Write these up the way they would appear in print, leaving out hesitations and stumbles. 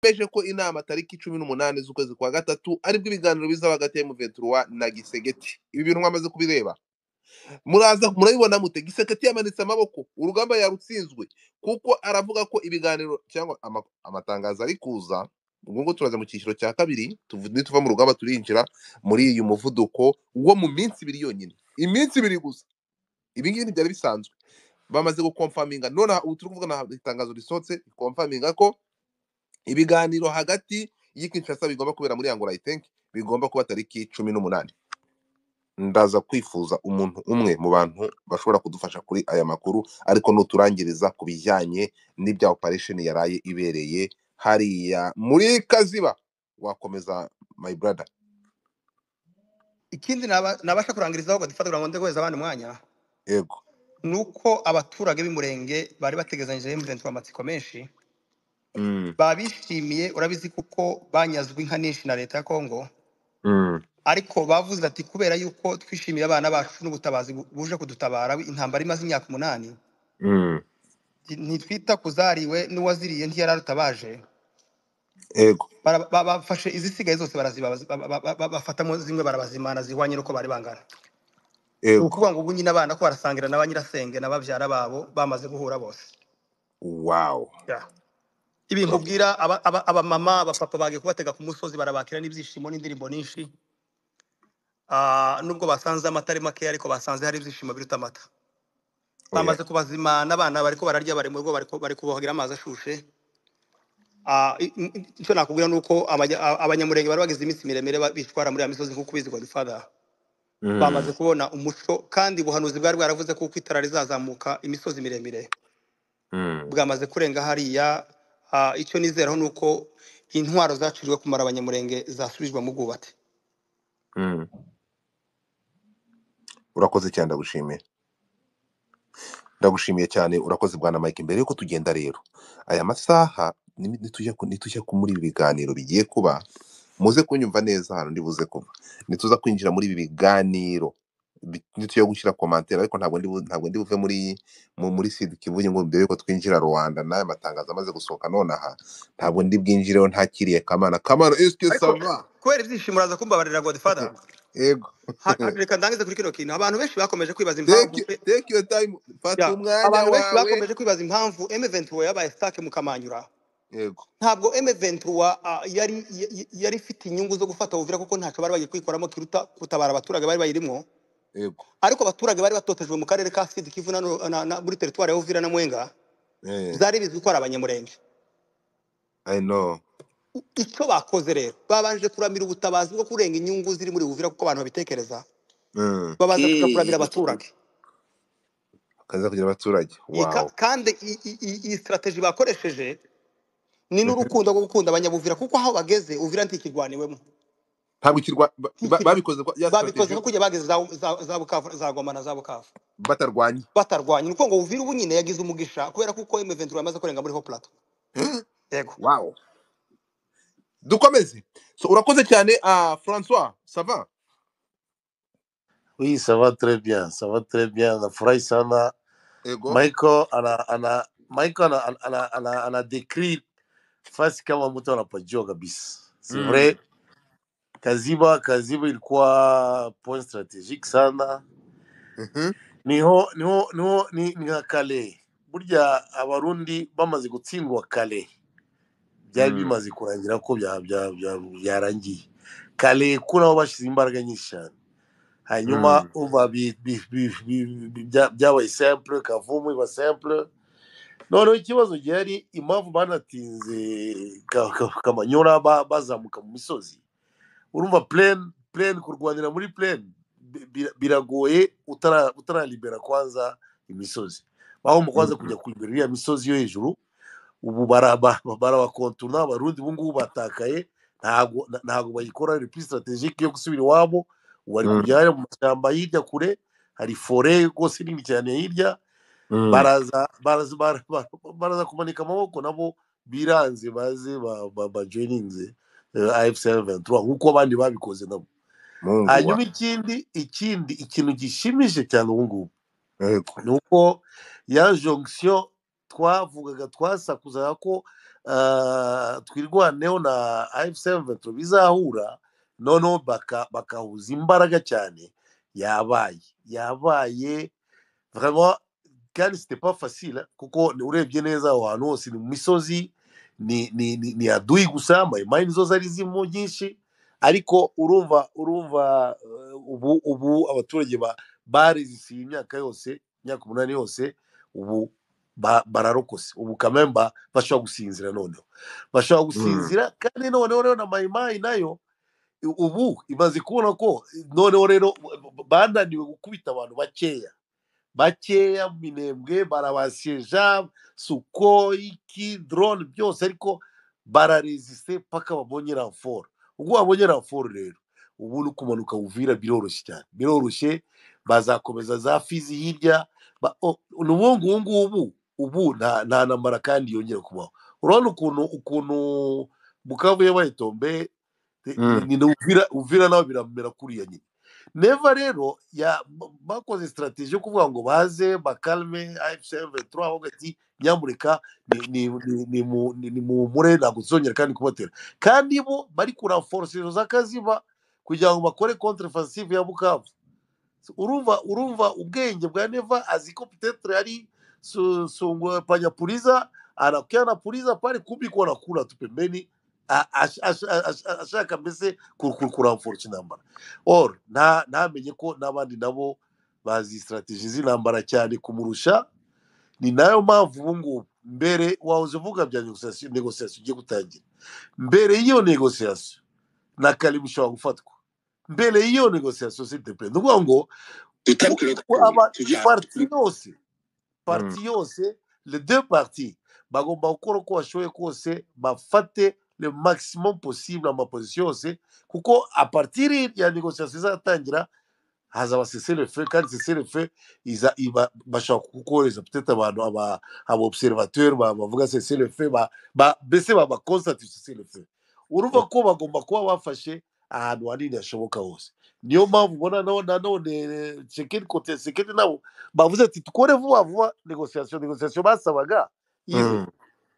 Yemeje ko inama tariki 18 z'ukwezi kwa gatatu aribwo ibiganiro bizaba hagati ya M23 na Gisegeti. Ibi bintu mwamaze kubireba, muraza murabibona mute? Giseketi yamanitse amaboko, urugamba yarutsinzwe, kuko aravuga ko ibiganiro cyangwa amatangazo ari kuza. Ubwo ngo turaza mu cyiciro cya kabiri, nituva mu rugamba turinjira muri uyu muvuduko wo mu minsi 2 yonyine, iminsi 2 gusa. Ibi ngibi ntibyari bisanzwe, bamaze gukomfaminga none ubu turi kuvuga itangazo risohotse rikomfaminga ko ibiganiro hagati y'i Kinshasa bigomba kubera muri Angola, I think bigomba kuba tariki 18. Ndaza kwifuza umuntu umwe mu bantu bashobora kudufasha kuri aya makuru, ariko nuturangiriza ku bijyanye n'ibya operation yaraye ibereye hariya muri Kaziba. Wakomeza my brother. Ikindi nabasha kurangirizaho Godfather kugira ngo nde abandi umwanya. Yego. Nuko abaturage b'Imurenge bari bategezanyije M23 amatsiko menshi. Babishimiye, urabizi kuko banyazwe inka nyinshi na leta ya Kongo. Ariko bavuze ati kubera yuko twishimiye abana bacu n'ubutabazi buje kudutabara, intambara imaze imyaka 8. Ntitwita kuzariwe n'uwaziriye ntiyararutabaje. Yego. Bafashe izisigaye zose baraziba, bafatamo zimwe barabazimana zihwanye nuko bari bangana. Yego. Ukuvuga ngo ubu nyine abana ko barasangira na banyirasenge na babyara babo bamaze guhura bose. Wow. Yeah. Ibintu ubwira aba mama abapapa bagiye kubatega ku musozi barabakira n'ibyishimo n'indirimbo nyinshi. Nubwo basanze amata ari make ariko basanze hari ibyishimo biruta amata. Bamaze kubazimana abana bariko bararya bari mu rugo bari kubohagira amazi ashushe. Icyo nakubwira nuko abanyamurenge bari bagize iminsi miremire bitwara muri ya misozi nkuko ubizi Godfather. Bamaze kubona umuco kandi ubuhanuzi bwari bwaravuze ko itara rizazamuka imisozi miremire. Bwamaze kurenga hariya. Icyo nizeraho nuko intwaro zaciriwe kumara abanyamurenge zasubijwe mu bwubati. Urakoze cyane, ndagushimiye. Ndagushimiye cyane, urakoze bwana Mike. Mbere yuko tugenda rero aya masaha nitujya muri ibi biganiro bigiye kuba, muze kunyumva neza hano ndibuze kuva. Nituza kwinjira muri ibi biganiro nitujya gushyira commentaire, ariko ntabwo ndi buve muri Sud Kivu ngo mbere yuko twinjira Rwanda n'aya matangazo amaze gusohoka nonaha, ntabwo ndi bwinjireho ntakiriye Kamana. Kamana, est-ce que ça va? Kubera ibyishimo uraza kumbabarira Godfather. Yego. Reka ndangize kuri kino kintu. Abantu benshi bakomeje kwibaza impamvu take your time, fata umwanya wawe. Abantu benshi bakomeje kwibaza impamvu M23 yabaye stuck mu Kamanyura. Yego. Ntabwo M23 yari ifite inyungu zo gufata Uvira kuko ntacyo bari bagiye kwikoramo kiruta kutabara abaturage bari bayirimo. Yego. Ariko abaturage bari batotejwe mu karere ka Sud Kivu na muri territoire ya Uvira na Mwenga. Byari bizwi ko ari abanyamurenge. I know. Icyo bakoze rero babanje kuramira ubutabazi bwo kurenga inyungu ziri muri Uvira kuko abantu babitekereza. Babanza kuramira abaturage. Kaza kugira abaturage. Wow. Kandi iyi strategy bakoresheje ni n'urukundo rwo gukunda abanyabuvira kuko aho bageze Uvira ntikirwaniwemo. Ntabwo kirwa babikoze ya babikoze ko kujya bageze za Bukavu za Goma na za Bukavu batarwanye. Nuko ngo Uvira ubu nyine yagize umugisha kubera kuko M23 yamaze kurenga muri Haut Plateau. Yego. Wow. Dukomeze. So urakoze cyane François, ça va? Oui, ça va très bien, ça va très bien. Nafurahi sana. Ego. Michael ana décrit fasi kama mtu anapajua kabisa. C'est vrai. Kaziba ilikuwa point stratégique sana. Niho ni Kale. Burya abarundi bamaze gutsindwa Kale. Byari bimaze kurangira ko byarangiye. Kale kuna bashize imbaraga nyinshi cyane. Hanyuma uva byabaye simple, Kavumu iba simple. None ikibazo gihari impamvu banatinze Kamanyura bazamuka mu misozi. Urumva plan kurwanira muri plan biragoye utaralibera kwanza imisozi. Baho mu kwanza kujya kulibera ya misozi yo hejuru. Ubu barabakontourna abarundi ubu ngubu batakaye, ntago bayikora repli stratégique yo gusubira iwabo. Bari kujya mu mashyamba hirya kure, hari forêt rwose nini cyane hirya. Baraza kumanika amaboko nabo biranze baze ba joininze AFC M23 nkuko abandi babikoze nabo. Hanyuma ikindi ikintu gishimishije cyane ubu ngubu nuko ya jonction twavugaga twasakuzaga ko Twirwaneho na AFC M23 bizahura, noneho bakahuza imbaraga cyane. Yabaye vraiment, kandi c'était pas facile, hein, kuko urebye neza aho hantu hose ni mu misozi, ni adui gusa, mayimayi nizo zari zirimo nyinshi. Ariko urumva ubu abaturage barizisiye imyaka yose, imyaka 8 yose, ubu bararokose. Ubu kamemba bashobora gusinzira, noneho bashobora gusinzira. Kandi noneho rero na mayimayi nayo ubu imaze kubona ko noneho rero bananiwe gukubita abantu bakeya bakeya mu Minembwe, barabasyeja Sukhoi, iki drone byose, ariko bararesiste paka babonye renfort. Ubwo babonye renfort rero, ubu no kumanuka Uvira biroroshye cyane, biroroshye. Bazakomeza za Fizi hirya. N'ubu ngubu ubu nta ntambara kandi yongera kubaho. Urabona ukuntu Bukavu yabaye tombe, ni Uvira nawe biramera kuriya nyine. Neva rero bakoze stratégie yo kuvuga ngo baze bakalme AFC M23, avuga ati nyamureka ni muhumure, ntabwo tuzongera kandi kubatera. Kandi bo bari kurenforce izo z'akaziba kugira ngo bakore contre offensive ya Bukavu. Urumva ubwenge bwa Neva, azi ko peut-être ari sungwe panyapuliza, anakuya anapuliza pale, kumbi ko anakula tu pembeni, ashaka mbese kurenforce intambara. Or ntamenye ko n'abandi nabo bazi stratégie z'intambara cyane kumurusha. Ni nayo mpamvu ubu ngubu, mbere wahoze uvuga bya négociation igiye gutangira, mbere y'iyo négociation na Karibu ishobora gufatwa mbere y'iyo négociation, s'il te plaît. Ni ukuvuga ngo parties yose, parties yose, les deux parties bagomba gukora uko bashoboye kose bafate le maximum possible amaposition yose, kuko à partir ya négociation izatangira hazaba cessez-le-feu. Kandi cessez-le-feu iza iba bashobora kukohereza peut-être abantu aba observateur bavuga cessez-le-feu, mbese baba constate cessez-le-feu. Urumva ko bagomba kuba bafashe ahantu hanini hashoboka hose. Niyo mpamvu ubona nanone Tshisekedi, côté Tshisekedi nabo bavuze ati dukore vuba vuba négociation. Négociation basabaga ibe,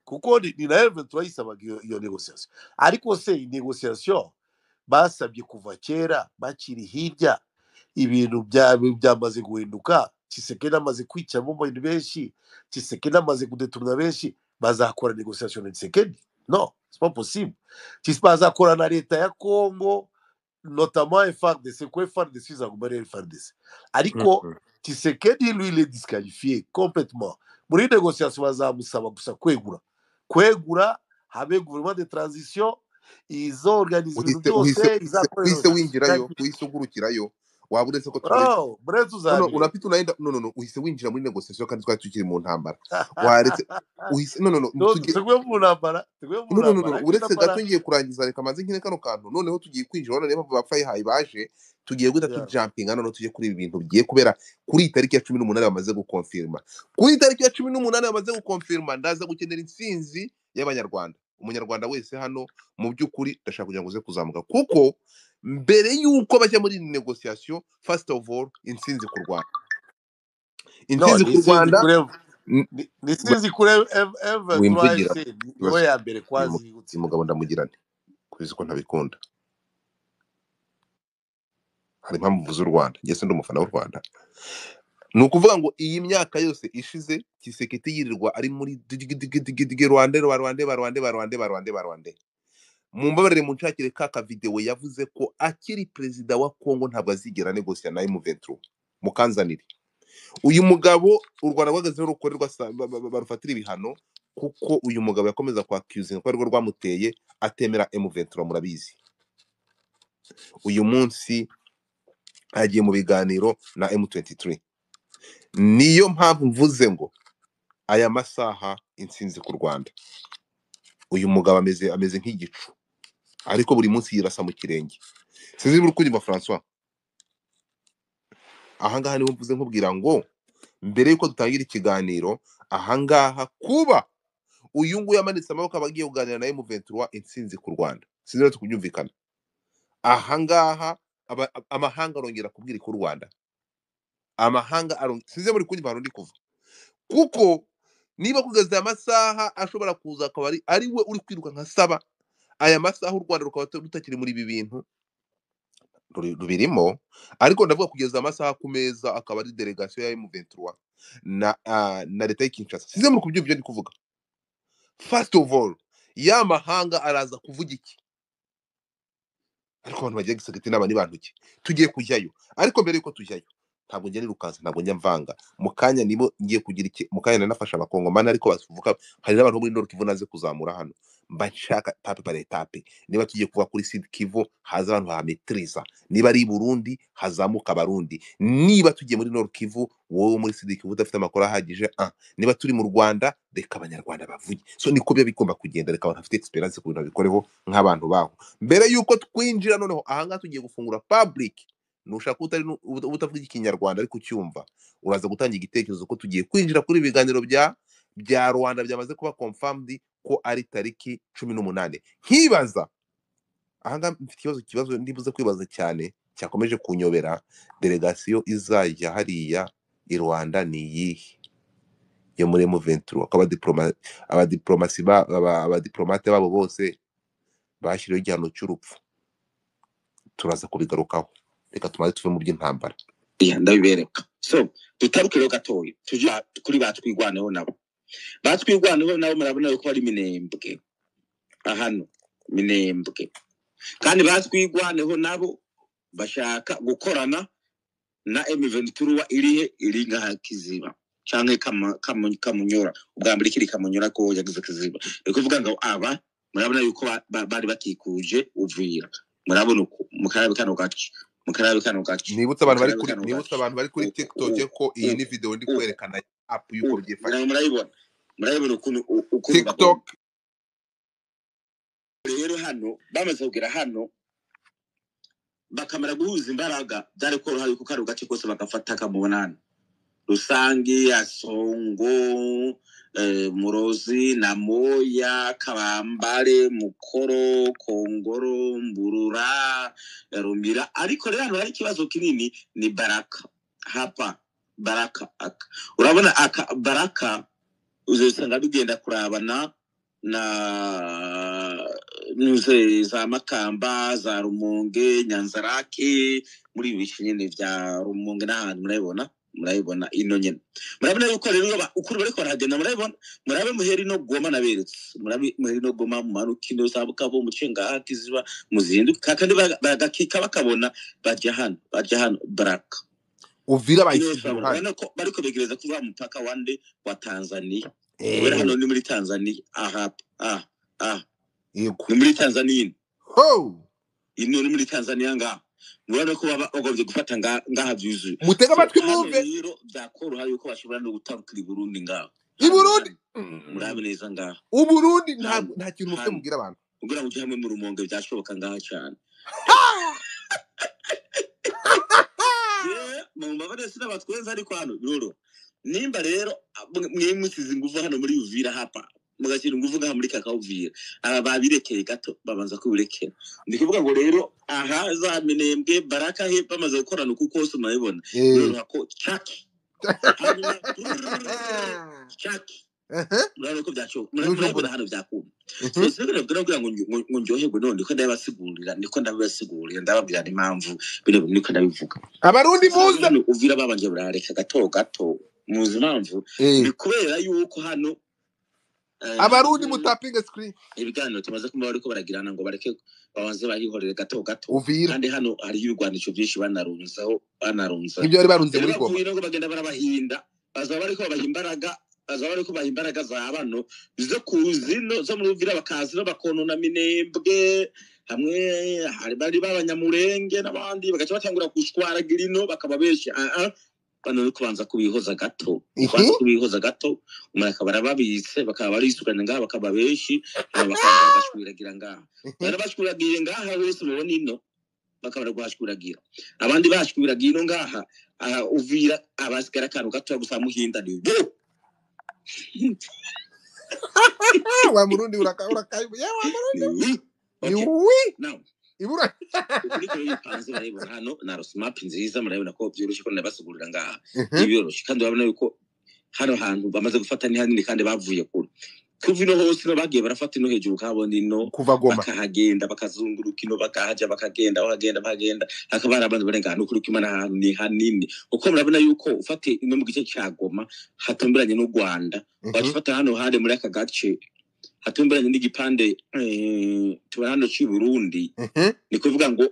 kuko ni na M23 yisabaga iyo négociation. Ariko se iyi négociation basabye kuva kera bakiri hirya, ibintu byamaze guhinduka. Tshisekedi amaze kwicamo abantu benshi, Tshisekedi amaze kudétourna benshi. Bazakora négociation na Tshisekedi? Non, c'est pas possible. Bazakora na leta ya Congo, notamment FARDC, ko FARDC izaguma ari FARDC. Ariko Tshisekedi, lui, il est disqualifié complètement muri négociation. Bazamusaba gusa kwegura, habe gouvernement de transition izoorganiza ibintu Uhise byose, izakora uhise winjirayo, négociation. Uhise ugurukirayo, waba uretse ko turebe. Oh, buretse No, uzabireba. Unapita unaenda. No, no, no, uhise winjira muri négociation kandi twari tukiri mu ntambara. Waretse uhise, no, no, no. No, Tugiye tuguye mu ntambara, tuguye mu No, no, no, ntambara, no. ariko Uretse intambara gato, ngiye kurangiza, reka manze nkine kano kantu, noneho tugiye kwinjira. Urabona niyo mpamvu bapfayihaye baje, tugiye guhita tujumpinga, noneho tujye kuri ibi bintu bigiye kubera kuri iyi tariki ya 18 bamaze gukonfirma. Kuri iyi tariki ya 18 bamaze gukonfirma, ndaza gukenera intsinzi y'Abanyarwanda. Umunyarwanda wese hano, mu by'ukuri ndashaka kugira ngo uze kuzamuka, kuko mbere y'uko bajya muri négociation, first of all, intsinzi ku Rwanda. No, Intsinzi ni ku intsinzi Rwanda. kuri ni intsinzi kuri M23 Wimvugira AFC, niwe ya mbere kwazi uyu gutsinda. mugabo ndamugira nte kubizi ko ntabikunda? Hari impamvu mvuze u Rwanda, njye se ndi umufana w'u Rwanda. Ni ukuvuga ngo iyi myaka yose ishize Tshisekedi yirirwa ari muri digidigi Rwanda, ba Rwanda, ba Rwanda, ba Rwanda, ba Rwanda, ba Rwanda. Mumbabarire munshakire ka video yavuze ko akiri perezida wa Congo ntabwo azigera negosia na M23. Mukanzanire uyu mugabo. U Rwanda rwagazeho rukorerwa barufatira ibihano, kuko uyu mugabo yakomeza kwaccusing ko arirwo rwamuteye atemera M23. Murabizi, uyu munsi agiye mu biganiro na M23. Niyo mpamvu mvuze ngo aya masaha intsinzi ku Rwanda. Uyu mugabo ameze nk'igicu, ariko buri munsi yirasa mu kirenge. Sinzi niba uri kunyumva, Francois. Ahangaha niho mvuze nkubwira ngo mbere yuko dutangira ikiganiro ahangaha, kuba uyu nguyu yamanitse amaboko aba agiye kuganira na M23, intsinzi ku Rwanda. Sinzi niba tukubyumvikana. Ahangaha amahanga arongera kubwira ku Rwanda, amahanga arongera. Sinzi niba muri kunyumva ahantu ndi kuva, kuko Niba kugeza aya masaha ashobora kuza akaba ari we uri kwiruka nka saba, aya masaha u Rwanda rukaba rutakiri muri ibi bintu rubirimo, ariko ndavuga kugeza amasaha ku meza akaba ari delegation ya M23 na leta y'i Kinshasa. Sinzi muri kubyumva ibyo ndi kuvuga. First of all, ya mahanga araza kuvuga iki? Ariko abantu bagiye gisegeti n'aba ni bantu ki? Tugiye kujyayo, ariko mbere yuko tujyayo ntabwo njya nirukansa, ntabwo njya mvanga mu kanya nibo ngiye kugira iki mu kanya nanafasha abakongomani, ariko bavuga hari n'abantu bo muri Nord Kivu naze kuzamura hano, mba nshaka tape par etape. Niba tugiye kuva kuri Sud Kivu haza abantu bahametriza, niba ari i Burundi hazamuka abarundi, niba tugiye muri Nord Kivu wowe muri Sud Kivu udafite amakuru ahagije, niba turi mu Rwanda reka abanyarwanda bavuge. So niko biba bigomba kugenda, reka abantu bafite experience ku bintu babikoreho nk'abantu baho. Mbere yuko twinjira noneho ahangaha tugiye gufungura public, nushaka utari utavuga ikinyarwanda ariko ucyumva uraza gutanga igitekerezo ko tugiye kwinjira kuri ibiganiro bya Rwanda byamaze kuba confirmed ko ari tariki 18. Nkibaza ahangaha mfite ikibazo ndibuze kwibaza cyane cyakomeje kunyobera, delegation izajya hariya i Rwanda ni iyihe yo muri M23? Ko abadiplomate babo bose bashyiriweho igihano cy'urupfu. Turaza kubigarukaho, reka tumaze tuve mu by'intambara. Ndabibereka. So tutarukireho gatoya tujye kuri batwigwaneho nabo. Batwigwaneho nabo murabona yuko bari Minembwe, hano Minembwe, kandi batwigwaneho nabo bashaka gukorana na M23 irihe iri ngaha Kiziba canke Kamunyora. Ubwa mbere kiri Kamunyora ko yagize Kiziba, ni kuvuga ngo aba murabona yuko bari bakikuje Uvira. Murabona uko mukarabe kano gace, mukarabe kano gace, nibutse abantu bari kuri TikTok ko iyi ni video ndi kwerekana app yuko byifashe. Murabona ukuntu TikTok rero hano bamaze kugera hano bakamara guhuza imbaraga, byari koroha yuko kano gace kose bagafata kamubonana Rusangi, Asongo, Murozi, Namoya, Kabambare, Mukoro, Kongoro, Mburura, Rumira. Ariko rero hano hari ikibazo kinini ni Baraka. Hapa Baraka aka. Urabona aka Baraka uzosanga bigenda kurabana na nuze za Makamba, za Rumonge, Nyanzarake, muri ibice nyene vya Rumonge n'ahantu murabibona. Murabibona ino nyene. Murabona yuko rero ukuri bariko baragenda, murabibona, murabe muheri no goma naberetse, murabe muheri no goma mumarukino zabuka bo mucenga Kiziba muzinduka kandi bagakika bakabona bajya hano Baraka Uvira bayisize uruhande ko bariko begereza kuva mupaka wande wa Tanzania. Kubera hano ni muri Tanzania, aha yego ni muri Tanzania. Ho ino ni muri Tanzania nga murabona ko baba bagomvye gufata ngaha byuzuye. Mutega amatwi mwumve rero byakoroha yuko bashobora no gutarukira i Burundi ngaha. I Burundi murabe neza ngaha. U Burundi nta kintu mufite mubwira abantu. Kugira ngo hamwe mu Rumonge byashoboka ngaha cyane. Mu mbabare sinabatwenza ariko hano biroro. Nimba rero mwe musize ingufu hano muri Uvira hapa, mugashyira ingufu ngaha muri Kakauvira, aba babirekeye gato babanza kubirekera. Ndi kuvuga ngo rero aha za Minembwe Baraka he bamaze gukorana uku kose murabibona. Biroroha ko chaki chaki murabona ko byashoboka, murabibona hano byakunda. So sinabwira kugira ngo ngo ndyoherwe none ndiko ndabasigurira, ndababwira n'impamvu bino niko ndabivuga. Abarundi muze Uvira babanje barareka gato gato, muzi impamvu ni kubera yuko hano abarundi mutapinga screen ibiganiro tumaze kumva bariko baragirana ngo bareke babanze bahihorere gato gato, kandi hano hari ibigwanisho byinshi banarunzaho ibyo bari barunze muri Goma. Ngo bagenda barabahinda, baza bariko babaha imbaraga, baza bariko baha imbaraga za bano zo kuzino zo muri Uvira bakazi no bakonona Minembwe hamwe hari bari babanyamurenge n'abandi bagaca batangura kushwaragira ino bakababesha. Bano kubanza kubihoza gato, umuntu akaba arababitse bakaba barisukana ngaha bakaba benshi, bakabashwiragira ngaha, barabashwiragiye ngaha bose mubona ino bakaba barashwiragira, abandi bashwiragiye ino ngaha. Uvira abasigara akantu gato gusa muhinda ni bo wa Murundi urakaye ya wa Murundi ni wi now ibura ukuri ko yipanze. Murabibona hano na roadmap nziza, murabibona ko byoroshye ko nabasigurira ngaha ibyoroshe, kandi urabona yuko Hano hantu bamaze gufata ni hanini kandi bavuye kure. Kuva ino hose ino bagiye barafata ino hejuru kabona ino kuva Goma bakahagenda bakazunguruka ino bakahaja bakagenda bakagenda bakagenda, hakaba hari abantu barenga ahantu kuri Imana, ahantu ni hanini, kuko murabona yuko ufate ino mu gice cya Goma hatumberanye n'u Rwanda, waca ufata hano handi muri aka gace hatumberanye n'igipande tubona hano cy'i Burundi, ni kuvuga ngo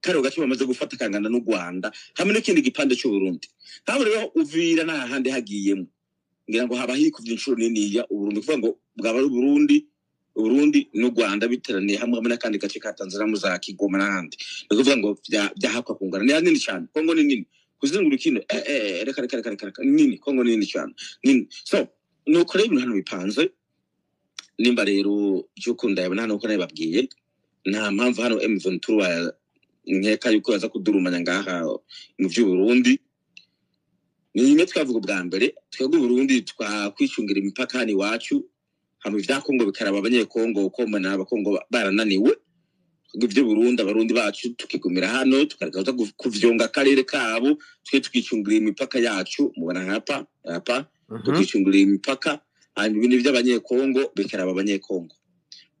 kariya gace bamaze gufata kangana n'u Rwanda hamwe n'ikindi gipande cy'u Burundi. Ntabwo rero Uvira nta handi hagiyemo, ngira ngo haba hikuvye inshuro niniya Uburundi, kuvuga ngo bwaba ari Uburundi n'u Rwanda biteraniye hamwe, hamwe n'akandi gace ka Tanzania mu za Kigoma n'ahandi. Ni ukuvuga ngo byahakwa kungana, ni hanini cyane. Kongo ni nini kuzenguruka ino, reka reka reka reka reka, ni nini. Kongo ni nini cyane, nini. So nuko rero ibintu hano bipanze. Nimba rero by'uko ndayabona hano uko nabibabwiye, nta mpamvu hano M23 nkeka yuko yaza kudurumanya ngaha mu by'u Burundi. Ni rimwe twavuga ubwa mbere, twebwe Burundi twakwicungira imipaka hano iwacu, hama ivya Kongo bikaraba abanyekongo, uko mbona abakongo barananiwe. Ibyo Burundi, abarundi bacu tukigumira hano, tukareka kuza kuvyonga akarere kabo, twe tukicungira imipaka yacu. Mubona hapa hapa tukicungira imipaka, hanyuma ibintu by'abanyekongo bikaraba abanyekongo.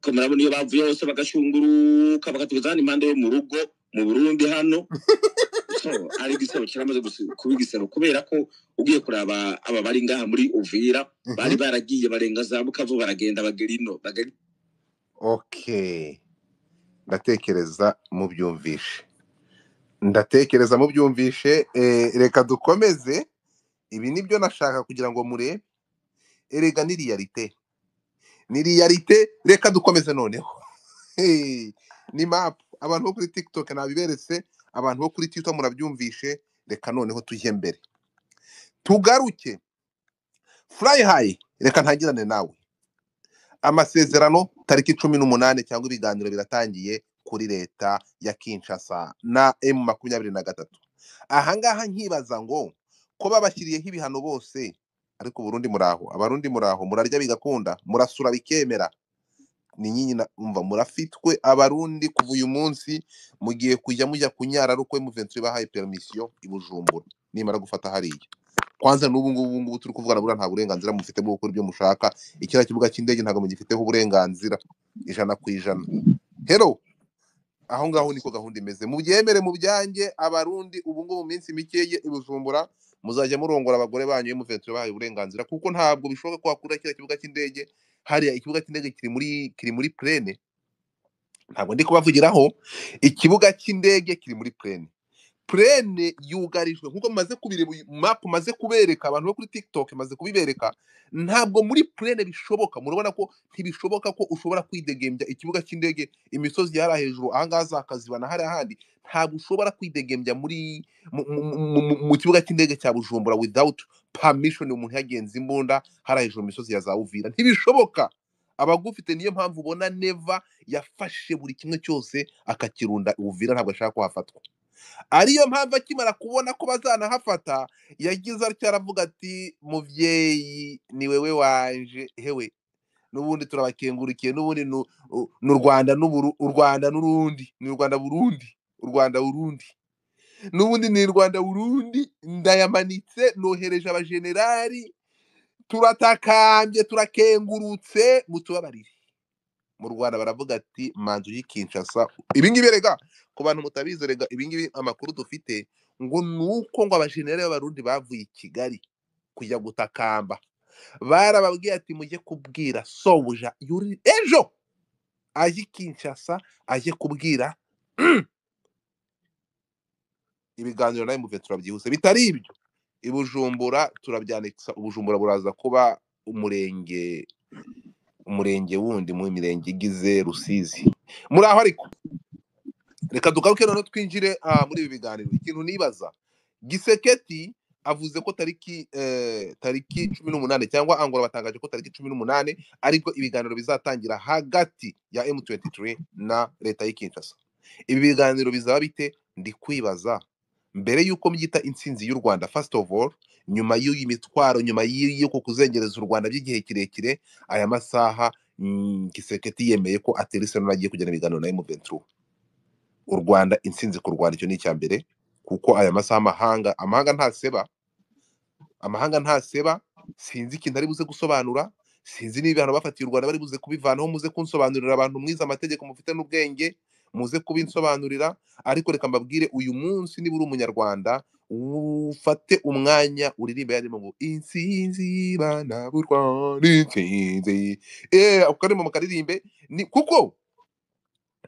Ko murabona iyo bavuye hose bagashunguruka bakatugeza hano impande yo mu rugo mu Burundi hano. So ari igisebo kiramaze kuba igisebo, kubera ko ugiye kuraba aba bari ngaha muri Uvira bari baragiye barenga za Bukavu, baragenda bagera ino bagera. Okay, ndatekereza mubyumvishe, ndatekereza mubyumvishe. Reka dukomeze. Ibi nibyo nashaka kugira ngo murebe. Erega ni réalité, ni réalité. Reka dukomeze noneho. Hey, ni map. Abantu bo kuri TikTok nabiberetse, abantu bo kuri Twitter murabyumvishe. Reka noneho tujye mbere, tugaruke. Fly High, reka ntangirane nawe. Amasezerano tariki 18 cyangwa ibiganiro biratangiye kuri leta ya Kinshasa na M23. Ahangaha nkibaza ngo ko babashyiriyeho ibihano bose, ariko Burundi muraho, abarundi muraho, murarya bigakunda, murasura bikemera, ni nyinyi umva murafitwe. Abarundi kuva uyu munsi mugiye kujya mujya kunyara ari uko M23 bahaye permission i Bujumbura nimara gufata hariya. Kwanza n'ubu ngubu ngubu turi kuvugana, buriya nta burenganzira mufite bwo gukora ibyo mushaka. Ikiriya kibuga cy'indege ntabwo mugifiteho uburenganzira 100%. Hello, aho ngaho niko gahunda imeze, mubyemere mu byanjye. Abarundi ubu ngubu mu minsi mikeye i Bujumbura muzajya murongora abagore banyu M23 bahaye uburenganzira, kuko ntabwo bishoboka ko wakura kiriya kibuga cy'indege hariya. Ikibuga cy'indege kiri muri plaine, ntabwo ndi kubavugiraho. Ikibuga cy'indege kiri muri plaine, plaine yugarijwe nkuko mumaze kubireba. Map maze kubereka, abantu bo kuri TikTok maze kubibereka. Ntabwo muri plaine bishoboka, murabona ko ntibishoboka ko ushobora kwidegembya ikibuga cy'indege. Imisozi yari hejuru ahangaha za Kaziba na hariya handi, ntabwo ushobora kwidegembya muri mu kibuga cy'indege cya Bujumbura without permission. Umuntu yagenza imbunda hariya hejuru mu misozi ya za Uvira, ntibishoboka abagufite. Niyo mpamvu ubona Neva yafashe buri kimwe cyose akakirunda Uvira, ntabwo ashaka kuhafatwa. Ariyo mpamvu akimara kubona ko bazanahafata yagize atya aravuga ati: "Muvyeyi, ni wewe wanje hewe, n'ubundi turabakengurikiye, n'ubundi ni u Rwanda u Rwanda n'urundi, ni u Rwanda Burundi, u Rwanda Burundi, n'ubundi ni Rwanda Burundi. Ndayamanitse, nohereje abajenerali, turatakambye, turakengurutse, mutubabarire." Mu Rwanda baravuga ati: "Manzu y'i Kinshasa." Ibingibi rega ku bantu mutabizi, rega ibingibi amakuru dufite ngo nuko ngo abajenerali b'abarundi bavuye i Kigali kujya gutakamba, barababwiye ati: "Mujye kubwira sobuja yuri ejo aje i Kinshasa, aje kubwira ibiganiro nawe muve turabyihuse, bitari ibyo i Bujumbura turabyanekisa." Ubujumbura buraza kuba umurenge wundi mu mirenge igize Rusizi. Muri aho ariko reka dugaruke noneho twinjire muri ibi biganiro. Ikintu nibaza, Giseketi avuze ko tariki 18, cyangwa Angola batangaje ko tariki 18 aribwo ibiganiro bizatangira hagati ya M23 na leta y'i Kinshasa. Ibi biganiro bizaba bite? Ndi kwibaza mbere y'uko mbyita intsinzi y'u Rwanda. First of all, nyuma y'iyi mitwaro, nyuma y'uko kuzengereza u Rwanda by'igihe kirekire, aya masaha Giseketi yemeye ko Aterese agiye kugena ibiganiro na M23. U Rwanda, intsinzi ku Rwanda, icyo ni icya mbere, kuko aya masaha amahanga ntaseba, amahanga ntaseba. Sinzi ikintu ari buze gusobanura, sinzi niba ibihano bafatiye u Rwanda bari buze kubivanaho. Muze kunsobanurira, abantu mwize amategeko mufite n'ubwenge, muze kubinsobanurira. Ariko reka mbabwire, uyu munsi niba uri umunyarwanda ufate umwanya uririmbe yarimo ngo insinzi bana b'u Rwanda, insinzi, ako karirimbo mukaririmbe. Ni kuko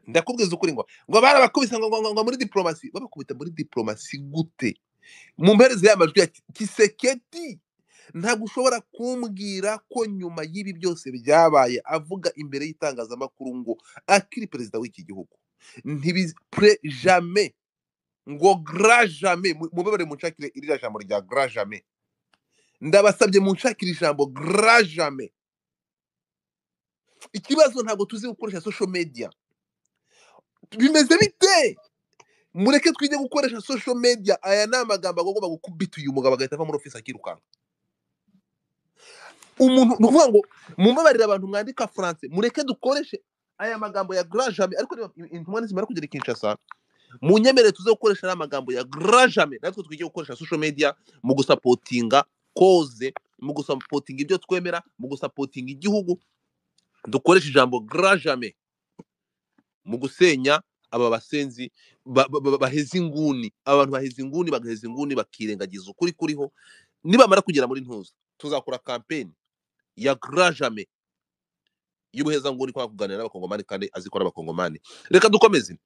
ndakubwiza ukuri ngo barabakubise ngo muri diplomasi. Babakubita muri diplomasi gute? Mu mpereze y'amajwi ya Kisekedi, ntabwo ushobora kumbwira ko nyuma y'ibi byose byabaye avuga imbere y'itangazamakuru ngo akiri perezida w'iki gihugu pre jamais, ngo grand jamais. Mubabare munshakire iriya jambo rya grand jamais, ndabasabye munshakire ijambo grand jamais. Ikibazo ntabwo tuzi gukoresha social media. Bimeze bite? Mureke twige gukoresha social media. Aya ni amagambo agomba gukubita uyu mugabo agahita ava muri office akirukanka. Umuntu ni ukuvuga ngo mumbabarire, abantu mwandika français, mureke dukoreshe aya magambo ya grand jamais. Ariko niba intumwa nizimara kugera i Kinshasa, munyemerere tuze gukoresha ariya magambo ya grand jamais, natwe twige gukoresha social media mu gusapotinga cause, mu gusapotinga ibyo twemera, mu gusapotinga igihugu. Dukoreshe ijambo grand jamais mu gusenya aba basenzi baheza inguni. Abantu baheza inguni, bagaheza inguni, bakirengagiza ukuri kuriho. Nibamara kugera muri ntuza, tuzakora campaign ya grand jamais y'ubuheza nguni kwa kuganira n'abakongomani, kandi azikora abakongomani. Reka dukomeze.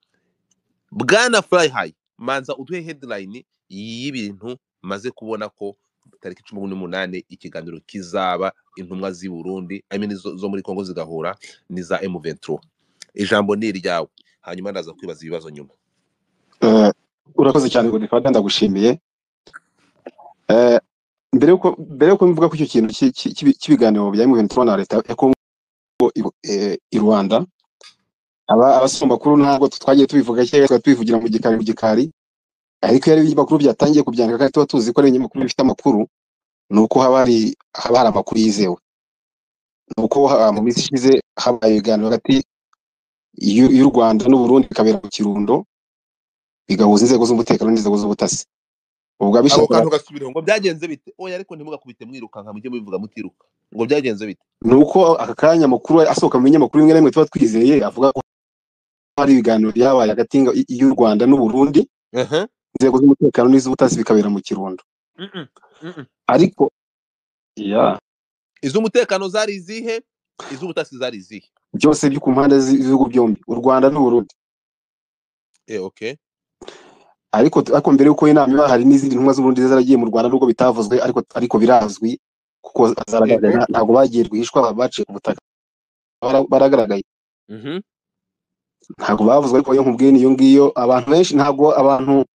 Bwana Fly High, manza uduhe headline y'ibintu maze kubona ko tariki 18 ikiganiro kizaba, intumwa z'i Burundi, I mean zo muri Congo zigahura n'iza M23. Ijambo ni iryawe, hanyuma ndaza kwibaza ibibazo nyuma. Urakoze cyane Godfather, ndagushimiye. Mbere yuko mvuga ko icyo kintu cy'ibiganiro bya M23 na leta ya Congo i Rwanda, aba abasoma makuru ntabwo twagiye tubivuga kera, twari tubivugira mu gikari mu gikari, ariko iyo ari ibinyamakuru byatangiye kubyandika kandi tuba tuzi ko ari ibinyamakuru bifite amakuru, ni uko haba hari amakuru yizewe. Ni uko mu minsi ishize habaye ibiganiro hagati y'u Rwanda n'u Burundi, bikabera mu Kirundo, bigahuza inzego z'umutekano n'inzego z'ubutasi. Ubwo Ako abishaka kantu gasubireho, ngo byagenze bite? Oya, ariko ntimugakubite mwirukanka, mujye mubivuga mutiruka. Ngo byagenze bite? Ni uko aka kanya amakuru asohoka mu binyamakuru bimwe na bimwe tuba twizeye avuga ko hari ibiganiro byabaye hagati y'u Rwanda n'u Burundi, inzego z'umutekano n'iz'ubutasi, bikabera mu Kirundo. Ariko ya Iz'umutekano zari izihe? Iz'ubutasi zari izihe? Byose byo ku mpande z'ibihugu byombi, u Rwanda n'u Burundi. Okay. Ariko mbere y'uko inama iba, hari n'izindi ntumwa z'u Burundi zaragiye mu Rwanda, nubwo bitavuzwe, ariko birazwi kuko zaragaragaye. Ntabwo bagiye rwihishwa, baciye ku butaka, baragaragaye. Ntabwo bavuzwe, ariko iyo nkubwiye niyo ngiyo. Abantu benshi, ntabwo abantu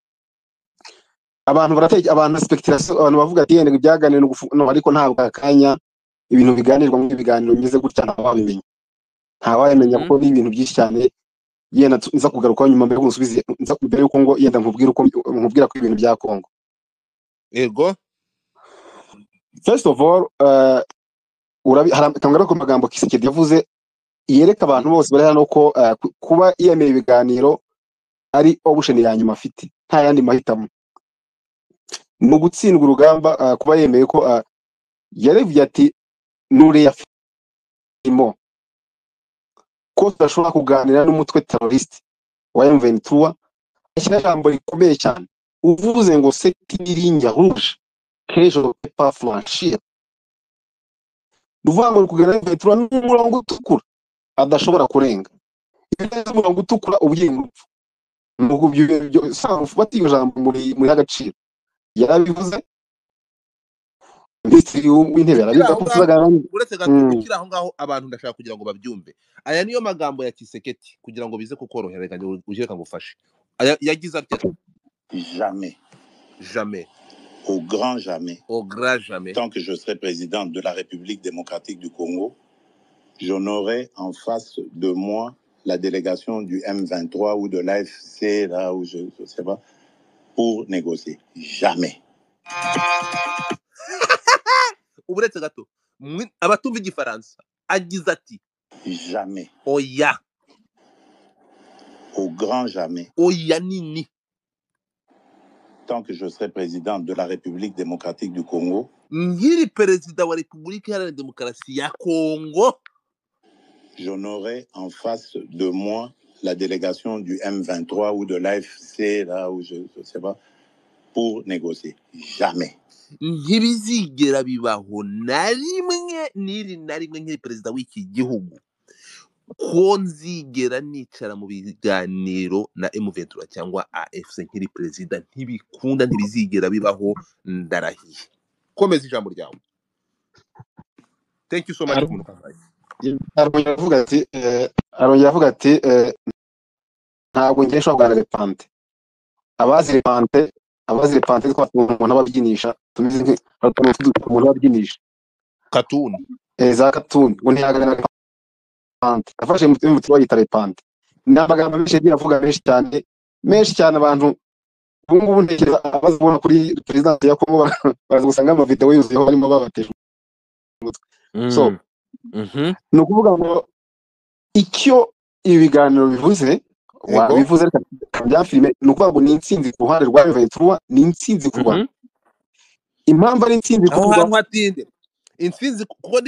barateke, abantu speculation, abantu bavuga ati yenda ibyaganiriwe no no, ariko ntabwo akanya ibintu biganirwa mu biganiro bimeze gutya ntawabimenya, ntawabimenya, kuko ni ibintu byinshi cyane. Yenda nza kugarukaho nyuma, mbere yuko nsubize, nza mbere yuko ngo yenda nkubwire uko nkubwira ko ibintu bya Kongo. First of all, urabi hari ku magambo Kisekedi yavuze yereka abantu bose bari hano ko kuba yemeye ibiganiro ari option ya nyuma afite, nta yandi mahitamo, mu gutsindwa urugamba. Kuba yemeye ko yaravuye ati nuriya fimo ko tudashobora kuganira n'umutwe terroriste wa M23, ashyira ijambo rikomeye cyane uvuze ngo c'est une ligne rouge que je ne peux pas franchir. Ni ukuvuga ngo kuganira na M23 ni umurongo utukura adashobora kurenga. Iyo urenze umurongo utukura uba ugiye mu rupfu. Nuko ibyo ufata iryo jambo muri agaciro, yarabivuze, minisitiri w'intebe Ukiri yarabivuze aho ko ngaho, tuzaganira. Uretse gato, ukiri aho ngaho, abantu ndashaka kugira ngo babyumve. Aya niyo magambo ya Kiseketi, kugira ngo bize kukorohera. Reka ugire, reka ngufashe. Aya yagize atya: Jamais, Jamais, au grand jamais, au grand jamais, tant que je serai président de la République démocratique du Congo, je n'aurai en face de moi la délégation du M23 ou de l'AFC, là où je ne sais pas, pour négocier. Jamais. Uretse gato, abatumva igifaransa, agize ati: Jamais, Oya, au grand jamais, oya nini, tant que je serai président de la République démocratique du Congo, Nkiri perezida wa Repubulika Iharanira Demokarasi ya Kongo, je n'aurai en face de moi la délégation du M23 ou de l'AFC, là où je ne sais pas, pour négocier. Jamais. Ntibizigera bibaho na rimwe n'iri na rimwe nkiri perezida w'iki gihugu ko nzigera nicara mu biganiro na M23 cyangwa AFC nkiri perezida. Ntibikunda, ntibizigera bibaho, ndarahiye. Komeza ijambo ryawe. Thank you so much ku muntu wampaye. Arongera avuga ati ntabwo ngiye nshobora kuganira repante. Abazi repante twatuma umuntu ababyinisha, tumeze hari utuntu umuntu ababyinisha katuni. Za katuni, ngo ntiyaganira repante. Afashe mu mutima yita repante. Ni amagambo menshi yagiye avuga, menshi cyane, menshi cyane. Abantu ubu ngubu ntekereza abazibona kuri perezidansi ya Kongo baraza gusanga amavideo yuzuyeho barimo babatesha umutwe. So ni ukuvuga ngo icyo ibi biganiro bivuze, wabivuze, reka bya filime, ni ukuvuga ngo ni intsinzi ku ruhande rwa M23, ni intsinzi ku Rwanda. Impamvu ari intsinzi ku Aho Rwanda, hantu hatinde intsinzi, kuko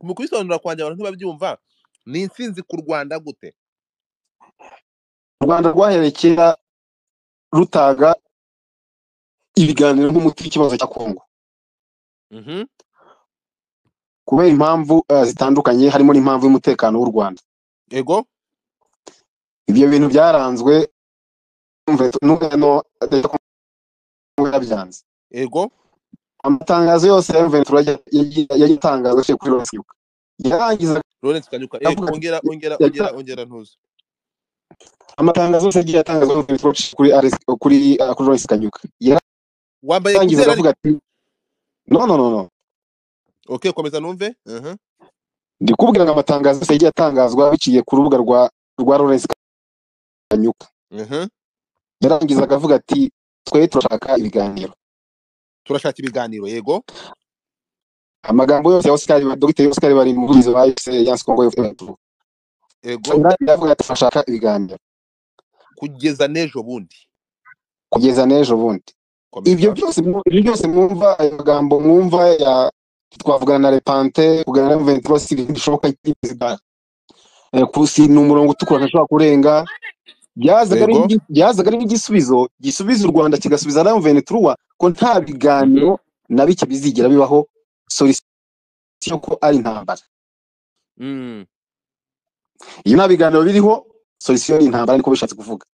mu kubisobanura kwanjye abantu ntibabyumva. Ni intsinzi ku Rwanda gute? U Rwanda rwahereye kera rutaga ibiganiro nk'umuti w'ikibazo cya Kongo kubera impamvu zitandukanye, harimo n'impamvu y'umutekano w'u Rwanda. Ibyo bintu byaranzwe no leta Kongo yabyanze. Amatangazo yose ya M23 yagiye atangazwa aciye kuri Lawrence Kanyuka, yarangiza Lawrence Kanyuka, avuga ati ongera, ongera, ongera, ongera ntuze. Amatangazo yose yagiye atangazwa na M23 aciye kuri RS, kuri Lawrence Kanyuka, Wambaye yarangizaga ekuteri avuga ariko? ati no, no, no, no. Okay, komeza numve. Ndi kubwira ngo amatangazo yose yagiye atangazwa biciye ku rubuga rwa Lawrence Kanyuka, yarangizaga avuga ati twe turashaka ibiganiro. Turashaka ibiganiro, yego. Amagambo yose ya Oscar, Dr Oscar bari mu muvugizi wa AFC Alliance Congo F23, yavuga ati turashaka ibiganiro kugeza n'ejo bundi. Kugeza n'ejo bundi. Ibyo Komeza. byose ibyo byose mwumva, ayo magambo mwumva ya twavugana na Repante, kuganira na M23 si ibintu bishoboka. Perezida kusi ni umurongo utukura ntashobora kurenga. Byazaga ari nk'igisubizo gisubiza u Rwanda, kigasubiza na M23 ko nta biganiro na bike bizigera bibaho, solution ko ari intambara. Iyo nta biganiro biriho, solution ni intambara, niko bishatse kuvuga.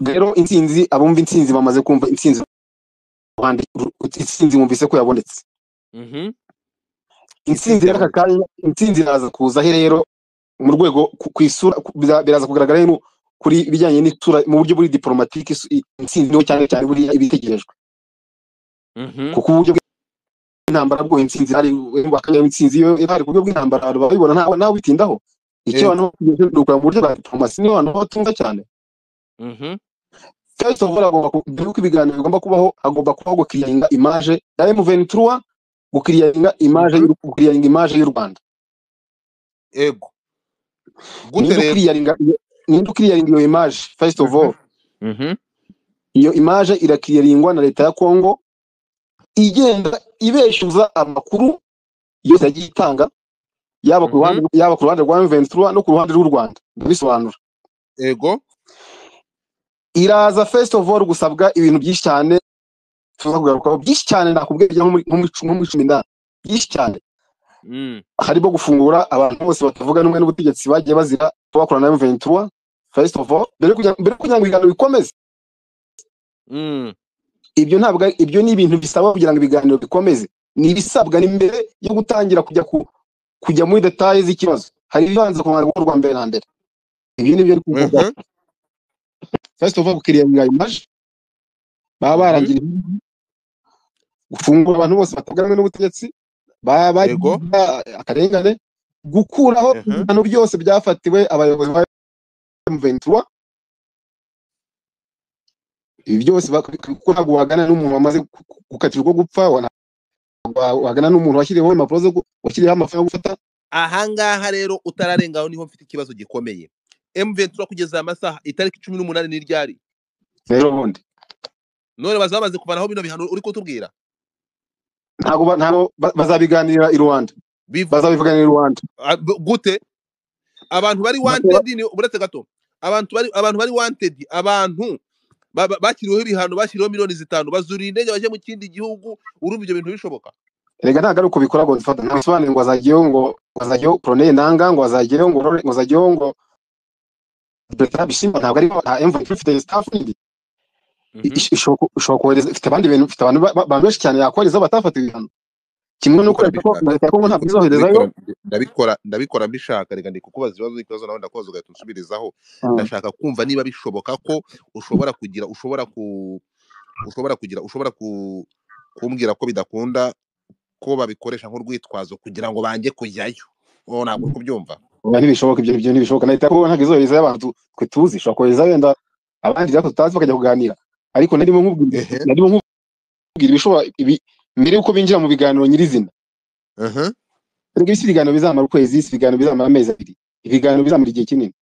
Rero intsinzi, abumva intsinzi bamaze kumva intsinzi, ruhande intsinzi bumvise ko yabonetse. Intsinzi Intsinzi rero aka yabonetse. kanya intsinzi iraza kuza he rero mu rwego ku isura, biraza kugaragara rero kuri ibijyanye n'isura mu buryo buri diplomatique. Intsinzi niho cyane cyane buriya ibitegerejwe, kuko uburyo bw'intambara bwo intsinzi hari bakanya intsinzi iyo ihari ku buryo bw'intambara abantu babibona, ntawe nawe bitindaho. Icyo abantu bategereje ni ukureba mu buryo bwa diplomasi, niyo abantu batumva cyane. First of all, agomba mbere yuko ibiganiro bigomba kubaho, hagomba kubaho gukiriyaringa image ya M23, gukiriyaringa image gukiriyaringa image y'u Rwanda. Gute Ninde rero? ukiriyaringa, ninde ukiriyaringa iyo image first of all? Iyo image irakiriyaringwa na leta ya Congo, igenda ibeshuza amakuru yose yagiye itanga, yaba ku ruhande yaba ku ruhande rwa M23 no ku ruhande rw'u Rwanda. Ndabisobanura. Iraza first of all gusabwa ibintu byinshi cyane tuza kugarukaho, byinshi cyane nakubwiye bijya nko muri 10 na byinshi cyane, harimo gufungura abantu bose batavuga rumwe n'ubutegetsi bagiye bazira kuba bakorana na M23 first of all, mbere yo kugira ngo ibiganiro bikomeze. Ibyo ntabwo ibyo ni ibintu bisaba kugira ngo ibiganiro bikomeze, ni ibisabwa, ni mbere yo gutangira kujya muri détails z'ikibazo, hari ibibanza kubanza gukorwa mbere na mbere. Ibyo ni byo ndi kuvuga. First of all, gukiriya image baba barangira, gufungura abantu bose batavuga rumwe n'ubutegetsi baba bagira akarengane, gukuraho ibihano byose byafatiwe abayobozi ba M23. Ibi byose kuko ntabwo wagana n'umuntu wamaze gukatirwa gupfa, ntabwo wagana n'umuntu washyiriweho impapuro zo washyiriweho amafaranga yo gufata. Ahangaha rero utararengaho niho mfite ikibazo gikomeye. M23 kugeza aya masaha, itariki 18 ni ryari? Rero bundi. None bazaba bamaze kuvanaho bino bihano uri kutubwira. Ntabwo bazabiganira i Rwanda, bazabivuganira i Rwanda. Gute abantu bari wanted ni uretse gato, abantu bari wanted, abantu bakiriweho ibihano, bashyiriweho miliyoni 5, bazuriye indege bajye mu kindi gihugu. Urumva ibyo bintu bishoboka? Erega ntabwo ari uko bikora Godfather. Ntabwo bisobanuye ngo azajyayo, ngo azajyayo Colonel Nanga, ngo azajyayo, ngo azajyayo, ngo Bertrand Bisimwa. Ntabwo ari nta M23 ifite staff nini ishobora kohereza, ifite abandi bintu, ifite abantu benshi cyane yakohereza batafatiwe ibihano. Kimwe n'uko leta ya Kongo ntabwo izoherezayo. Ndabikora mbishaka. Reka ndi kukubaza ikibazo nawe ndakubaza ugahita unsubirizaho. Ndashaka kumva niba bishoboka ko ushobora kugira ushobora ku ushobora kugira ushobora kumbwira ko bidakunda ko babikoresha nk'urwitwazo kugira ngo bange kujyayo. Wowe ntabwo uri kubyumva. Ntibishoboka, ibyo ntibishoboka. Na leta ya Kongo ntabwo izoherezayo abantu twe tuzi, ishobora kohereza wenda abandi natwe tutazi bakajya kuganira. Ariko narimo nkubwira ibishobora ibi mbere yuko binjira mu biganiro nyirizina. Erega si ibiganiro bizamara ukwezi, si ibiganiro bizamara amezi 2, ibiganiro bizamara igihe kinini.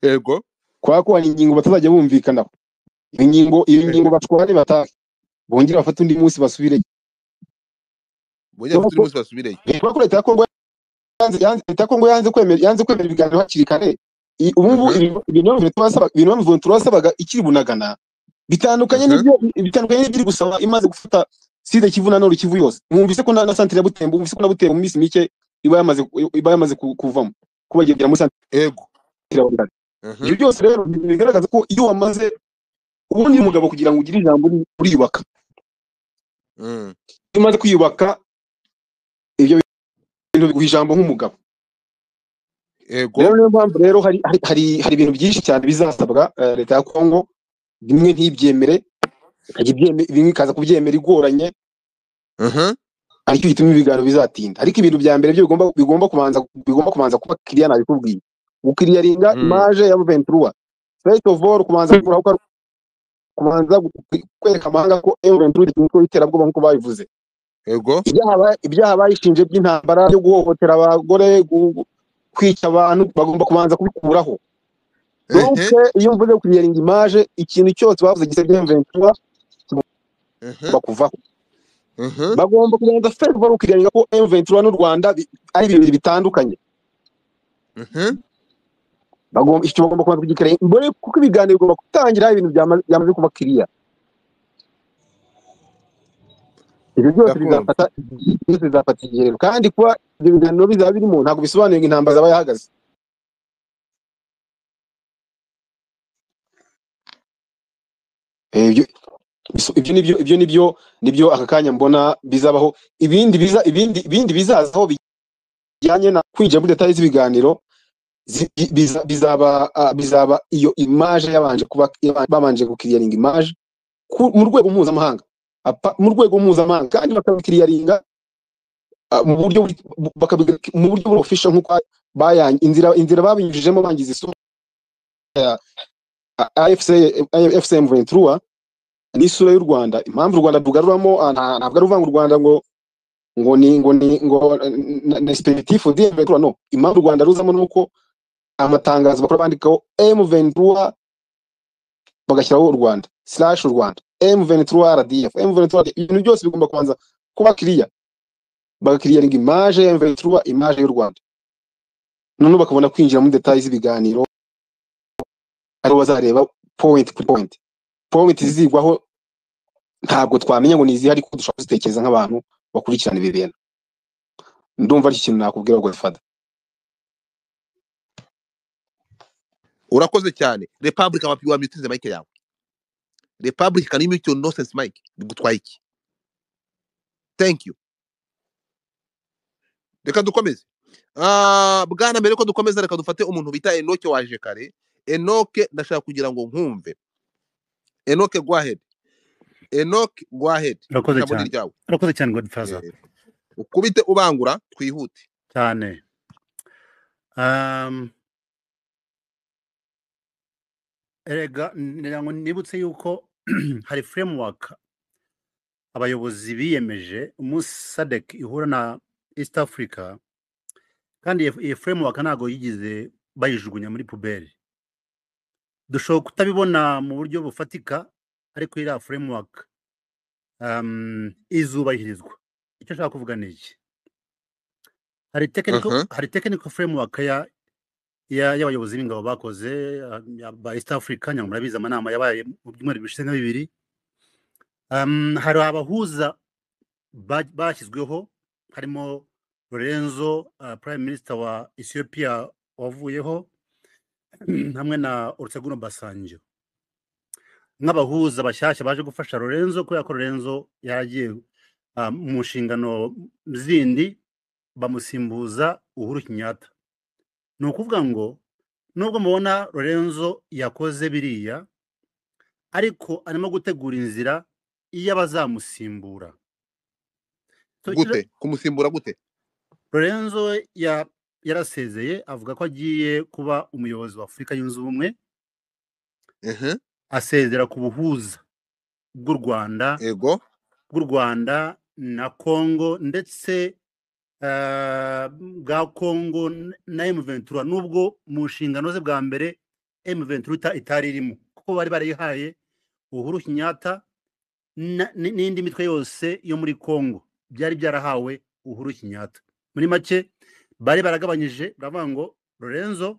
Yego. Kwa ko hari ingingo batazajya bumvikanaho. Iyo ngingo batware batahe, bongere bafate undi munsi basubireyo. Bongere bafate undi munsi basubireyo. Kwa ko leta ya Kongo yanze kwemera ibiganiro hakiri kare. Ubu ibintu turasaba ikiri bunagana bitandukanye n'ibyo n'ibiri gusaba imaze gufata Sud Kivu na Nord Kivu yose. Mwumvise ko na centre ya Butembo, mwumvise ko na Butembo mu minsi mike iba yamaze kuvamo, kubagendera muri centre. Yego. Ibyo byose rero bigaragaza ko iyo wamaze ubundi umugabo kugira ngo ugire ijambo uriyubaka. Iyo umaze kwiyubaka ibyo bintu biguha ijambo nk'umugabo. Yego. Rero niyo mpamvu rero hari ibintu byinshi cyane bizasabwa leta ya Kongo, bimwe ntibyemere, bimwe ikaza kubyemera igoranye. Ariko gituma ibiganiro bizatinda. Ariko ibintu bya mbere byo bigomba kubanza kuba clear, nabikubwiye. Gukiriyaringa image ya M23. First of all, kubanza kwereka amahanga ko M23 itumwe iterabwoba nkuko babivuze. Yego. Ibyaha bayishinje by'intambara byo guhohotera abagore, kwica abantu, bagomba kubanza kubikuraho. Donc iyo mvuze gukiriyaringa image, ikintu cyose bavuze gisebya M23 bakuvaho. Bagomba kubanza first of all gukiriyaringa ko M23 n'u Rwanda ari ibintu bitandukanye. Bagomba icyo bagomba kubanza kugikiriya mbere, kuko ibiganiro bigomba gutangira ibintu byamaze kuba clear. Ibyo byose bizafata igihe, kandi kuba ibyo biganiro bizaba birimo ntabwo bisobanuye ngo intambara zaba yahagaze. Ibyo nibyo aka kanya mbona bizabaho. Ibindi bizazaho bijyanye na kwinjira muri details z'ibiganiro bizaba iyo image yabanje kuba babanje gukiriyaringa image mu rwego mpuzamahanga, mu rwego mpuzamahanga, kandi bakabikiriyaringa mu buryo mu buryo official nkuko inzira babinyujijemo bangiza isura ya AFC M23 n'isura y'u Rwanda. Impamvu u Rwanda rugaruramo ntabwo ari uvanga u Rwanda ngo ni na spectatif di M23, no. Impamvu u Rwanda ruzamo nuko amatangazo bakora bandikaho M23 bagashyiraho u Rwanda slash u Rwanda M23 RDF M23, ibintu byose bigomba kubanza kuba clear, bagakiriyaringa image ya M23, image y'u Rwanda, none bakabona kwinjira muri details z'ibiganiro, aribo bazareba point ku point. Point zizigwaho ntabwo twamenya ngo nizihe, ariko dushobora kuzitekereza nk'abantu bakurikirana ibi bintu. Ndumva ari ikintu nakubwira Godfather. Urakoze cyane. Republic wa mutinze mic yawe. Republic, can you mute your nonsense mic? Bigutwaye iki? Thank you. Reka dukomeze. Bwana, mbere ko dukomeza reka dufate umuntu bita Enoke waje kare. Enoke, ndashaka kugira ngo nkumve. Enoke, go ahead. Enoke, go ahead. Urakoze cyane. Urakoze cyane Godfather. Ukubite ubangura twihute. Cyane. Erega ngo nibutse yuko hari framework abayobozi biyemeje umunsi SADC ihura na East Africa, kandi iyi framework ntago yigize bayijugunya muri puberi. Dushobora kutabibona mu buryo bufatika, Ariko iriya framework izubahirizwa. Icyo nshaka kuvuga ni iki: hari technical hari technical framework ya y'abayobozi b'ingabo bakoze ba East Africa. Nyuma murabizi amanama yabaye mu byumweru bishize nka 2. Hari abahuza bashyizweho, harimo Lorenzo, Prime Minister wa Ethiopia wavuyeho, hamwe na Olusegun Obasanjo nk'abahuza bashyashya baje gufasha Lorenzo, kubera ko Lorenzo yaragiye mu nshingano zindi, bamusimbuza Uhuru Kenyatta. Ni ukuvuga ngo nubwo mubona Lorenzo yakoze biriya, ariko arimo gutegura inzira y'abazamusimbura. So, Gute kumusimbura gute? Lorenzo yarasezeye, avuga ko agiye kuba umuyobozi wa Afurika Yunze Ubumwe, asezera ku buhuza bw'u Rwanda, bw'u Rwanda na Congo, ndetse bwa Congo na M23, nubwo mu nshingano ze bwa mbere M23 itari irimo, kuko bari barayihaye Uhuru Kenyatta n'indi mitwe yose yo muri Congo byari byarahawe Uhuru Kenyatta. Muri make bari baragabanyije, baravuga ngo Lorenzo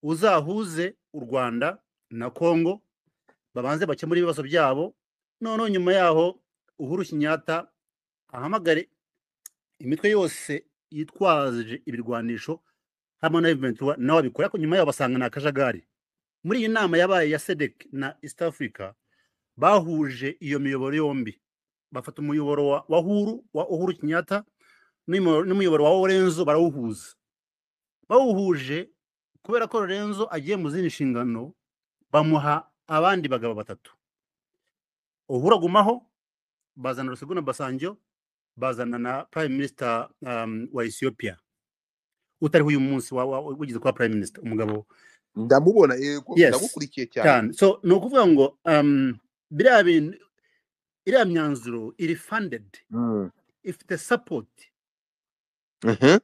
uzahuze u Rwanda na Congo, babanze bakemure ibibazo byabo, noneho nyuma yaho Uhuru Kenyatta ahamagare imitwe yose yitwaje ibirwanisho hamwe na M23 nawe abikora. Ariko nyuma yaho basanga ni akajagari. Muri iyi nama yabaye ya SADC na East Africa, bahuje iyo miyoboro yombi, bafata umuyoboro wa Uhuru Kenyatta n'umuyoboro wa Lorenzo, barawuhuza. Bawuhuje, kubera ko Lorenzo agiye mu zindi nshingano, bamuha abandi bagabo batatu. Uhuru agumaho, bazana Olusegun Obasanjo, bazana na Prime Minister wa Ethiopia utariho uyu munsi, wigeze kuba Prime Minister, umugabo. Ndamubona, yego. Yes. Ndagukurikiye cyane. Cyane. So ni ukuvuga ngo biriya bintu, iriya myanzuro iri funded, ifite support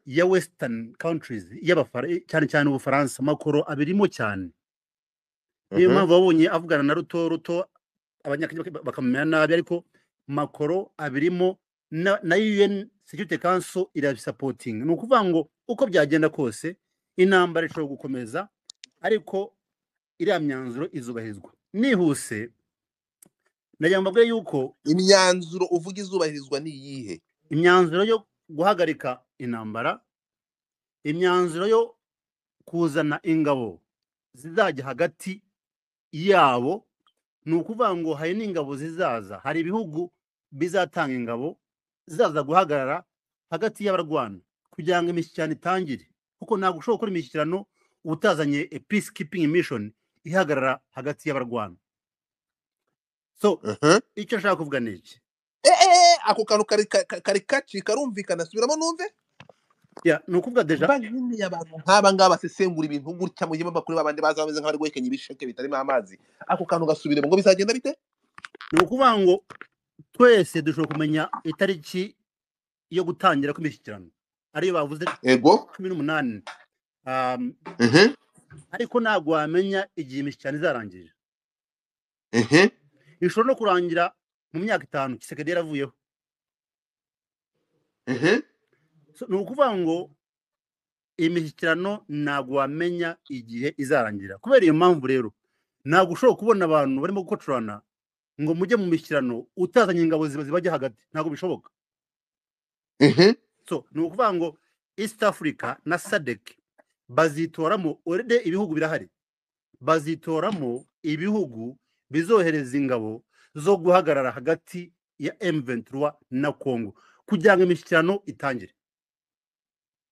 ya Western countries, cyane cyane Ubufaransa. Macron abirimo cyane, niyo mpamvu wabonye avugana na Ruto. Ruto Abanyakenya bakamumera nabi, ariko Macron abirimo na UN Security Council irabisupporting. Ni ukuvuga ngo uko byagenda kose intambara ishobora gukomeza, ariko iriya myanzuro izubahirizwa. Nihuse, nagira ngo mbabwire yuko Imyanzuro uvuga izubahirizwa ni iyihe? Imyanzuro yo guhagarika intambara, imyanzuro yo kuzana ingabo zizajya hagati yabo. Ni ukuvuga ngo hari n'ingabo zizaza, hari ibihugu bizatanga ingabo zizaza guhagarara hagati y'abarwana kugira ngo imishyikirano itangire, kuko ntabwo ushobora gukora imishyikirano utazanye a peacekeeping mission ihagarara hagati y'abarwana. So icyo nshaka kuvuga ni iki. Ako kantu kari kacika, karumvikana, subiramo numve. Yeah, ni ukuvuga déjà Mba nkeneye abantu nk'aba ngaba basesengura ibintu gutya, mu gihe bakuru babandi baza bameze nk'abari guhekenya ibisheke bitarimo amazi. Ako kantu gasubiremo, ngo bizagenda bite? Ni ukuvuga ngo twese dushobora kumenya itariki yo gutangira kw'imishyikirano, ariyo bavuze 18, ariko ntabwo wamenya igihe imishyikirano izarangirira. Ishobora no kurangira mu myaka 5 Tshisekedi yaravuyeho. So, ni ukuvuga ngo imishyikirano ntabwo wamenya igihe izarangira. Kubera iyo mpamvu rero, ntabwo ushobora kubona abantu barimo gukocorana ngo mujye mu mishyikirano utazanye ingabo zibajya hagati, ntabwo bishoboka. So ni ukuvuga ngo East Africa na SADC bazitoramo, already ibihugu birahari, bazitoramo ibihugu bizohereza ingabo zo guhagarara hagati ya M23 na Congo kugira ngo imishyikirano itangire.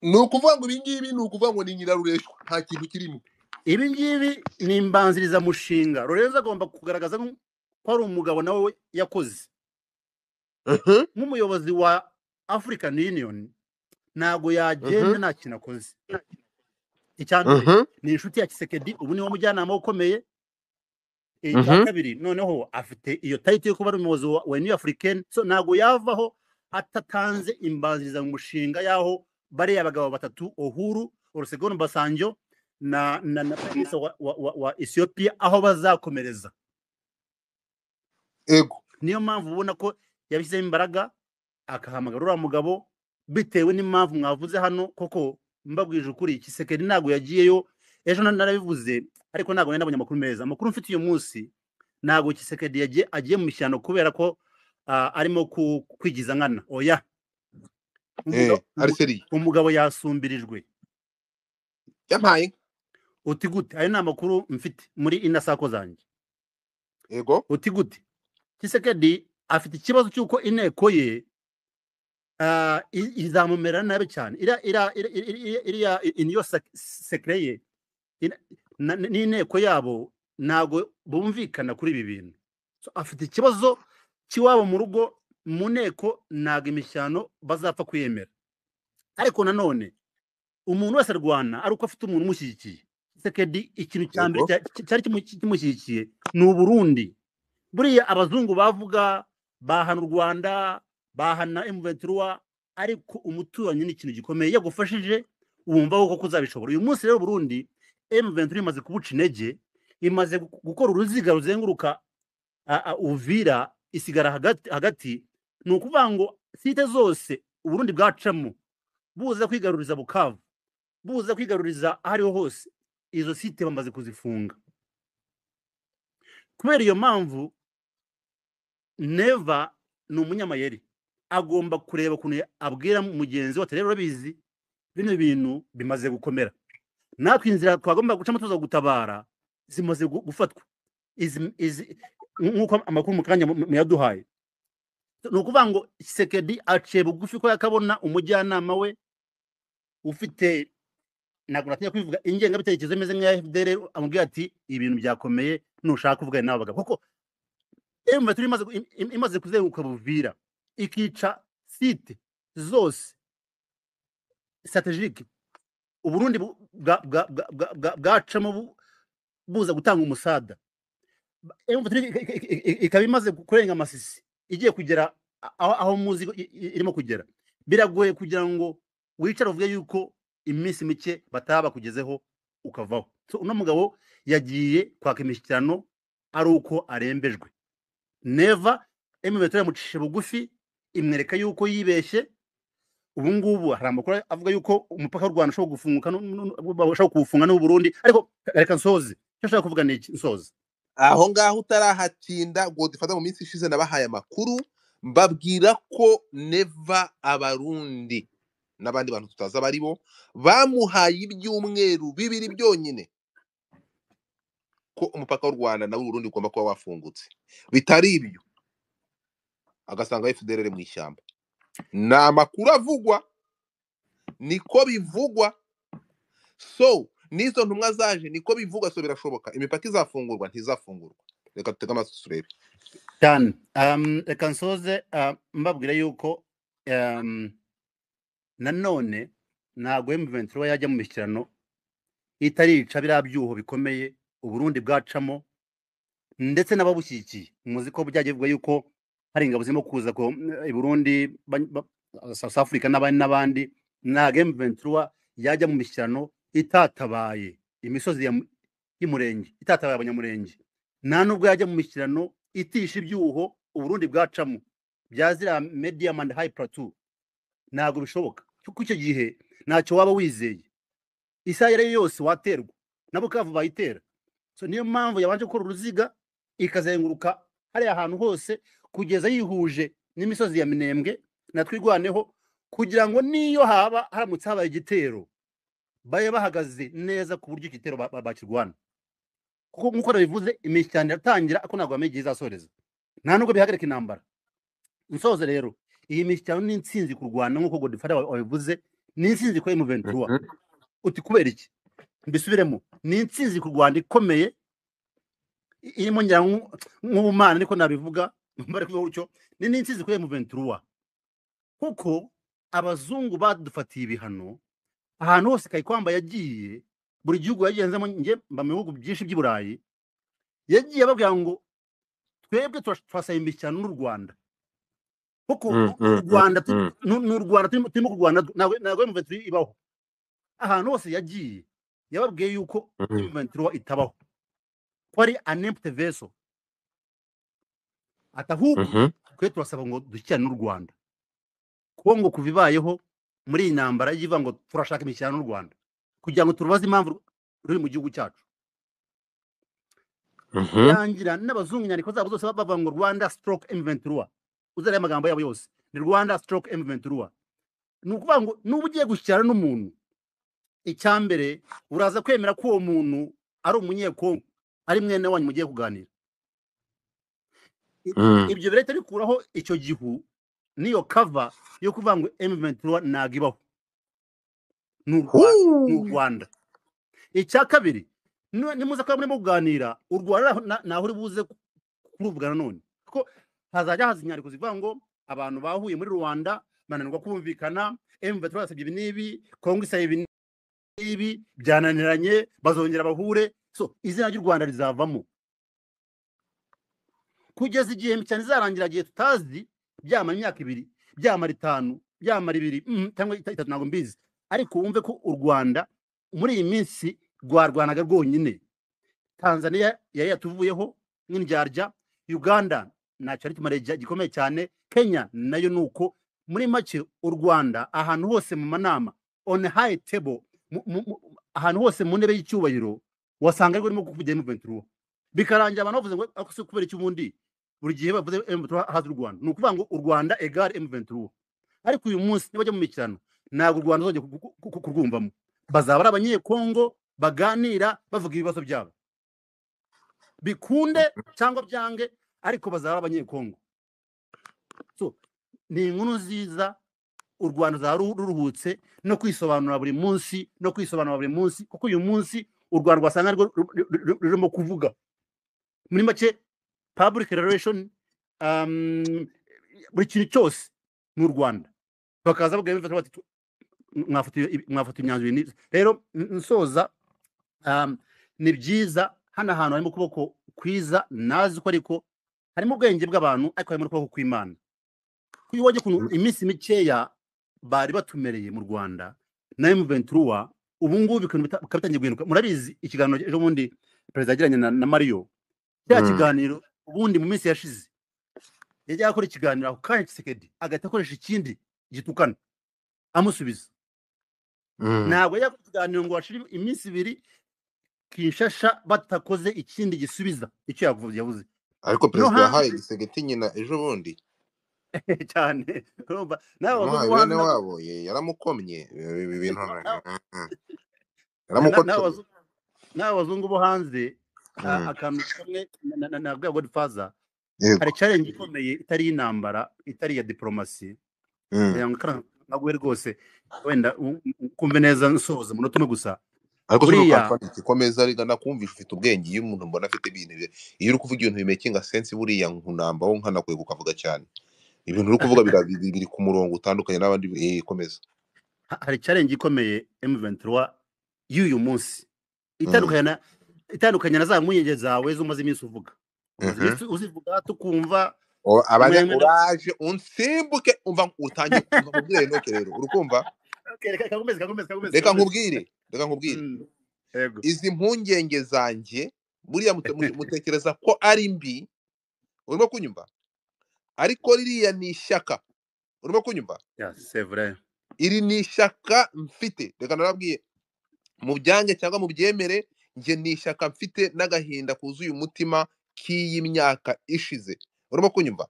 Ni ukuvuga ngo ibi ngibi, ni ukuvuga ngo ni nyirarureshwa, nta kintu kirimo. Ibi ngibi ni imbanzirizamushinga. Lorenzo agomba kugaragaza ko ari umugabo nawe yakoze nk'umuyobozi wa African Union. Ntabwo yagenda nta kintu akoze. Icya mbere, ni inshuti ya Tshisekedi, ubu niwe mujyanama ukomeye. Icya kabiri, noneho afite iyo title yo kuba ari umuyobozi wa Union Africaine. So ntabwo yavaho atatanze imbanzirizamushinga y'aho bariya bagabo batatu, Uhuru, Olusegun Obasanjo na Prime Minister wa Ethiopia, aho bazakomereza. Ego. Niyo mpamvu ubona ko yabishyizemo imbaraga akahamagara uriya mugabo, bitewe n'impamvu mwavuze hano. Koko mbabwije ukuri, Tshisekedi ntabwo yagiyeyo ejo, narabivuze, ariko ntabwo nari nabonye amakuru meza. Amakuru mfite uyu munsi, ntabwo Tshisekedi agiye mu mishyano kubera ko arimo kwigiza nkana, oya. Ari sérieux. Umugabo yasumbirijwe. Yampaye inka. Uti gute? Ayo ni amakuru mfite muri ina sako zanjye. Ego. Uti gute? Tshisekedi afite ikibazo cy'uko inteko ye izamumera nabi cyane. Iriya iniyo sacrée ye n'inteko yabo ntabwo bumvikana kuri ibi bintu. So, afite ikibazo cy'iwabo mu rugo, mu nteko, ntabwo imishyano bazapfa kuyemera. Ariko nanone umuntu wese arwana ari uko afite umuntu umushyigikiye. Tshisekedi, ikintu cya mbere cyari kimushyigikiye ni Uburundi. Buriya abazungu bavuga bahana u Rwanda, bahana M23, ariko umuturanyi ni ikintu gikomeye. Yagufashije wumva ko uzabishobora. Uyu munsi rero Burundi, M23 imaze kubuca intege, imaze gukora uruziga ruzenguruka Uvira, isigara hagati hagati. Ni ukuvuga ngo site zose Uburundi bwacamo buza kwigaruriza Bukavu, buza kwigaruriza aho ariho hose, izo site bamaze kuzifunga. Kubera iyo mpamvu, Neva ni umunyamayeri, agomba kureba ukuntu abwira mugenzi we ati: "Rero urabizi, bino bintu bimaze gukomera, natwe inzira twagomba gucamo tuza gutabara zimaze gufatwa izi nk'uko amakuru mu kanya muyaduhaye." Ni ukuvuga ngo Tshisekedi aciye bugufi ko yakabona umujyanama we ufite, ntabwo natinya kwivuga, ingengabitekerezo imeze nk'iya FDL, amubwira ati: "Ibintu byakomeye, nushaka kuvugana n'aba bagabo." Kuko M23 imaze kuzenguruka Buvira, ikica site zose stratégique Uburundi bwacamo buza gutanga umusada, M23 ikaba imaze kurenga Amasisi, igiye kugera aho muzi irimo kugera, biragoye kugira ngo wicare uvuge yuko iminsi mike bataba bakugezeho ukavaho. So uno mugabo yagiye kwaka imishyikirano ari uko arembejwe. Neva, M23 yamucishije bugufi, imwereka yuko yibeshye. Ubu ngubu hari amakuru avuga yuko umupaka w'u Rwanda ushobora gufunguka, bashobora kuwufunga n'u Burundi. Ariko reka nsoze, icyo nshaka kuvuga ni iki, nsoze. Aho ngaho utarahatinda, Godfather, mu minsi ishize nabahaye amakuru mbabwira ko Neva, Abarundi n'abandi bantu tutazi abari bo bamuhaye ibyumweru 2 byonyine ko umupaka w'u Rwanda na Burundi ugomba kuba wafungutse, bitari ibyo agasanga FDLR mu ishyamba. Ni amakuru avugwa, niko bivugwa. So n'izo ntumwa zaje niko bivugwa. So birashoboka imipaka izafungurwa, ntizafungurwa, reka dutege amaso turebe. Cyane. Reka nsoze mbabwira yuko nanone ntabwo M23 yajya mu mishyikirano itarica biriya byuho bikomeye Uburundi bwacamo ndetse n'ababushyigikiye. Muzi ko byagiye bivuga yuko hari ingabo zirimo kuza ko i Burundi, South Africa n'abandi n'abandi. Ntabwo M23 yajya mu mishyikirano itatabaye imisozi y'Umurenge, itatabaye Abanyamurenge. Nta nubwo yajya mu mishyikirano itisha ibyuho Uburundi bwacamo bya ziriya medium and high plateau. Ntabwo bishoboka, kuko icyo gihe ntacyo waba wizeye, isaha iyo ari yo yose waterwa na Bukavu bayitera. So niyo mpamvu yabanje gukora uruziga, ikazenguruka hariya hantu hose kugeza yihuje n'imisozi ya Minembwe na Twirwaneho, kugira ngo niyo haba haramutse habaye igitero babe bahagaze neza ku buryo igitero bakirwana. Kuko nk'uko nabivuze, imishyikirano iratangira ariko ntabwo bamenya igihe izasoreza, nta nubwo bihagarika intambara. Nsoze rero, iyi mishyikirano ni intsinzi ku Rwanda, nk'uko Godfather wabivuze, ni intsinzi kuri M23. Uti kubera iki? Mbisubiremo, ni intsinzi ku Rwanda ikomeye, irimo ngira nk'ubumana, niko nabivuga, bari kuvuga gutyo. Ni n'intsinzi kuri M23 kuko abazungu badufatiye ibihano ahantu hose. Kayikwamba yagiye buri gihugu yagenzemo, njye mba mu bihugu byinshi by'i Burayi, yagiye ababwira ngo twebwe turasaba imishyikirano n'u Rwanda, kuko u Rwanda ni u Rwanda turimo kurwana, ntabwo M23 ibaho. Ahantu hose yagiye yababwiye yuko M23 itabaho, ko ari an empty vessel. Ati ahubwo twe turasaba ngo dushyikirane n'u Rwanda. Kongo kuva ibayeho muri iyi ntambara ivuga ngo turashaka imishyikirano n'u Rwanda kugira ngo turubaze impamvu ruri mu gihugu cyacu. Birangira n'abazungu inyandiko zabo zose bavuga ngo Rwanda stroke M23. Uzariya amagambo yabo yose ni Rwanda stroke M23. Ni ukuvuga ngo nuba ugiye gushyikirana n'umuntu, icya mbere uraza kwemera ko uwo muntu ari umunyekongo, ari mwene wanyu mugiye kuganira. Ibyo birahita bikuraho icyo gihu n'iyo kava yo kuvuga ngo M23 ntabwo ibaho, ni u Rwanda. Icya kabiri, nimuza kuba murimo kuganira u Rwanda naho uri buze kuruvuga nanone, kuko hazajya haza inyandiko zivuga ngo abantu bahuye muri Rwanda bananirwa kumvikana, M23 yasabye ibi n'ibi, Kongo isaba ibi n'ibi, byananiranye, bazongera bahure. So izina ry'u Rwanda rizavamo kugeza igihe cyane izarangira, igihe tutazi, byamara imyaka 2, byamara 5, byamara 2 cyangwa 3, ntabwo mbizi. Ariko wumve ko u Rwanda muri iyi minsi rwarwanaga rwonyine. Tanzania yari yatuvuyeho nk'indyarya, Uganda ntacyo ari kimare gikomeye cyane, Kenya nayo nuko. Muri make u Rwanda ahantu hose mu manama on high table, ahantu hose mu ntebe y'icyubahiro wasanga ariko urimo kuvugira M23, bikarangira abantu bavuze ngo ako se kubera iki ubundi buri gihe bavuze M23 haza u Rwanda? Ni ukuvuga ngo u Rwanda égale M23. Ariko uyu munsi nibajya mu mikirano ntabwo u Rwanda ruzongera kurwumvamo. Bazaba ari abanyekongo baganira bavuga ibibazo byabo, bikunde cyangwa byange, ariko bazaba ari abanyekongo. So ni inkuru nziza, u Rwanda ruzaba ruruhutse no kwisobanura buri munsi, no kwisobanura buri munsi, kuko uyu munsi u Rwanda rwasanga rwo rurimo kuvuga. Muri make public relation, buri kintu cyose ni u Rwanda. Bakaza babwira M23 bati mwafata imyanzuro iyi. Rero nsoza, ni byiza hano ahantu harimo ukuboko kwiza, nazi ko ariko harimo ubwenge bw'abantu, ariko harimo n'ukuboko kw'Imana. Kuko iyo ubonye ukuntu iminsi mikeya bari batumereye mu Rwanda na M23, ubu ngubu ibintu bikaba bitangiye guhinduka. Murabizi ikiganiro ejo bundi perezida yagiranye na Mario, cya kiganiro ubundi mu minsi yashize yajyaga akora ikiganiro ako kanya Tshisekedi agahita akoresha ikindi gitukana amusubiza. Ntabwo yajya akora ikiganiro ngo hashire iminsi 2 Kinshasa batakoze ikindi gisubiza icyo yavuze. Ariko No perezida yahaye hanze Gisegeti nyina ejo bundi cyane, urumva nawe yamuhaye abazungu bene hanze nabo wabo, yaramukomye ibi bintu yaramukocoye. N'aba bazungu bo hanze, akantu kamwe na Godfather, Yego. hari challenge ikomeye itari y'intambara, itari iya diplomasi, kugira ngo nkaguhe rwose wenda kumve neza, nsoza umunota umwe gusa. Ariko se Buriya ntukamfana iki komeza riga, nakumvisha ufite ubwenge. Iyo umuntu mbona afite ibintu iyo uri kuvuga ibintu bimakinga sense, buriya nkunambaho nkanakwiye kukavuga cyane. Ibintu uri kuvuga biri ku murongo utandukanye n'abandi. Komeza. Hari challenge ikomeye M23 y'uyu munsi itandukanye na za mpungenge zawe zo umaze iminsi uvuga, umaze iminsi uzivuga tukumva Abanya rimwe uraje unsimbuke, umva utangiye kuza nkubwire Enoke. Rero urukumva? Okay, reka kakomeze kakomeze kakomeze Reka kakomeze. nkubwire, reka nkubwire. Yego. Izi mpungenge zanjye buriya mutekereza ko ari mbi, urimo kunyumva? Ariko ririya ni ishyaka, urimo kunyumva? Yeah, c'est vrai. Iri ni ishyaka mfite, reka narabwiye mu byange cyangwa mu byemere, njye ni ishyaka mfite n'agahinda kuzuye umutima k'iyi myaka ishize, urimo kunyumva?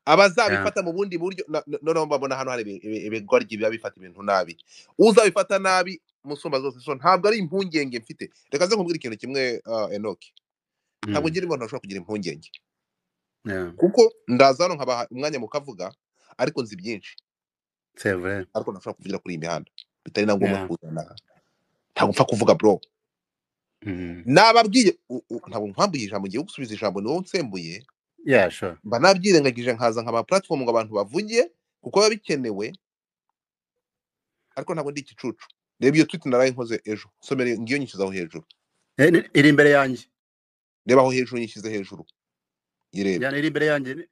Abazabifata mu bundi buryo noneho mbabona hano hari ibigoryi biba bifata ibintu nabi, uzabifata nabi musumba zose. So ntabwo ari impungenge mfite. Reka nze nkubwire ikintu kimwe, Enoki, ntabwo ngira umuntu ashobora kugira impungenge, kuko ndaza hano nkabaha umwanya mukavuga, ariko nzi byinshi. C'est vrai. Ariko ntashobora kuvugira kuri iyi mihanda, bitari na ngombwa kuzana. Ntabwo mpfa kuvuga bro. Nababwiye ntabwo nkwambuye ijambo, ngiye gusubiza ijambo ni wowe unsembuye. Yeah, sure. Mba nabyirengagije nkaza nkaba platform ngo abantu bavuge kuko biba bikenewe, ariko ntabwo ndi igicucu. Reba iyo tweet naraye nkoze ejo, somere ngiyo nyishyize aho hejuru. Iri imbere yanjye. Reba aho hejuru, nyishyize hejuru, yirebe. Yani iri imbere yanjye,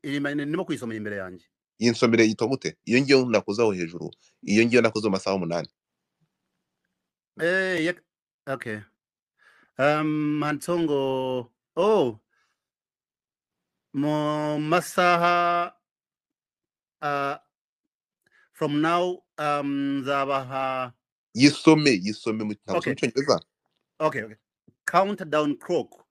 ndimo kuyisoma imbere yanjye. Iyi nsomere yitwa gute? Iyo ngiyo nakoze aho hejuru, iyo ngiyo nakoze mu masaha 8. Okay. Handitseho ngo oh Mu masaha from now nzabaha. Yisome, yisome ntabwo Okay. usoma icyongereza. Okay, countdown clock.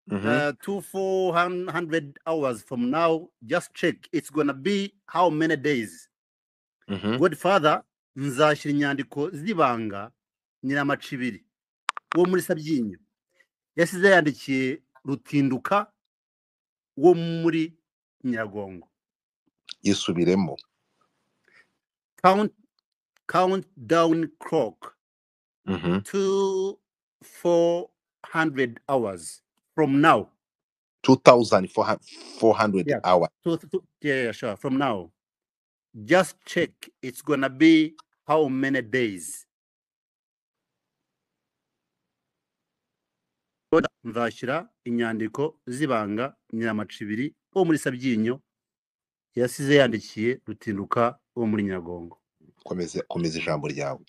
2400 hours from now, just check it's gonna be how many days. Godfather, nzashyira inyandiko z'ibanga Nyiramacibiri wo muri Sabyinyo yasize yandikiye Rutinduka wo muri Nyiragongo. Yisubiremo. Countdown clock, 2400 hours from now. 2400 Yeah. hours. Two, yeah, sure. From now, just check it's gonna be how many days. Nzashyira inyandiko z'ibanga Nyiramacibiri wo muri Sabyinyo yasize yandikiye Rutinduka wo muri Nyiragongo. Komeza, komeza ijambo ryawe.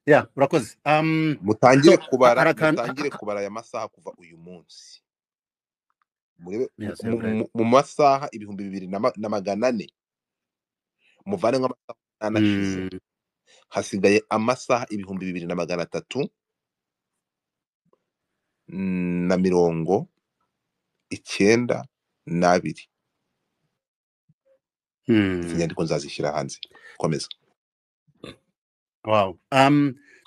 Yeah, urakoze. Mutangire So kubara. Hari akantu. Mutangire kubara aya masaha kuva uyu munsi, murebe Yes, mu mu masaha 2400, muvane nk'amasaha 8 ashize. Hasigaye amasaha 2392. Izi nyandiko nzazishyira hanze. Komeza. Wow.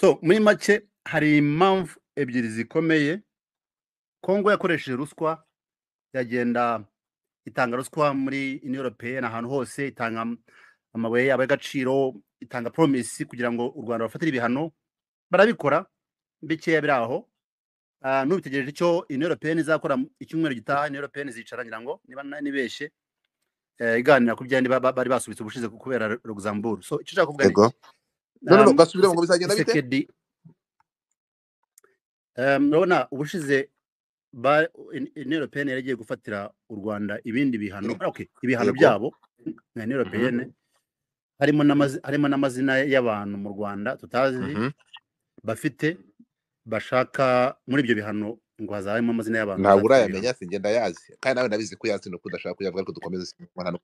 So muri make hari impamvu ebyiri zikomeye. Kongo yakoresheje ruswa, yagenda itanga ruswa muri Union Européenne, ahantu hose itanga amabuye yabo y'agaciro, itanga promise kugira ngo u Rwanda rufatire ibihano. Barabikora bikeya biri aho. N'ubitegereje icyo Union Européenne izakora icyumweru gitaha. Union Européenne izicara, ngira ngo niba nibeshe, iganira ku byandi bari basubitse ubushize kubera Luxembourg. So icyo nshaka kuvuga ni Yego. iki? No, gasubiremo ngo bizagenda bite? Tshisekedi, urabona ubushize Union Européenne yari igiye gufatira u Rwanda ibindi bihano, okay, ibihano byabo nka Union Européenne, harimo n'amazina y'abantu mu Rwanda tutazi bafite bashaka muri ibyo bihano, ngo hazabemo amazina y'abantu Ntabwo bazafatira ibihano. urayamenya, sinjye ndayazi kandi nawe ndabizi ko uyazi, nuko udashaka kuyavuga, ariko dukomeze sinkubona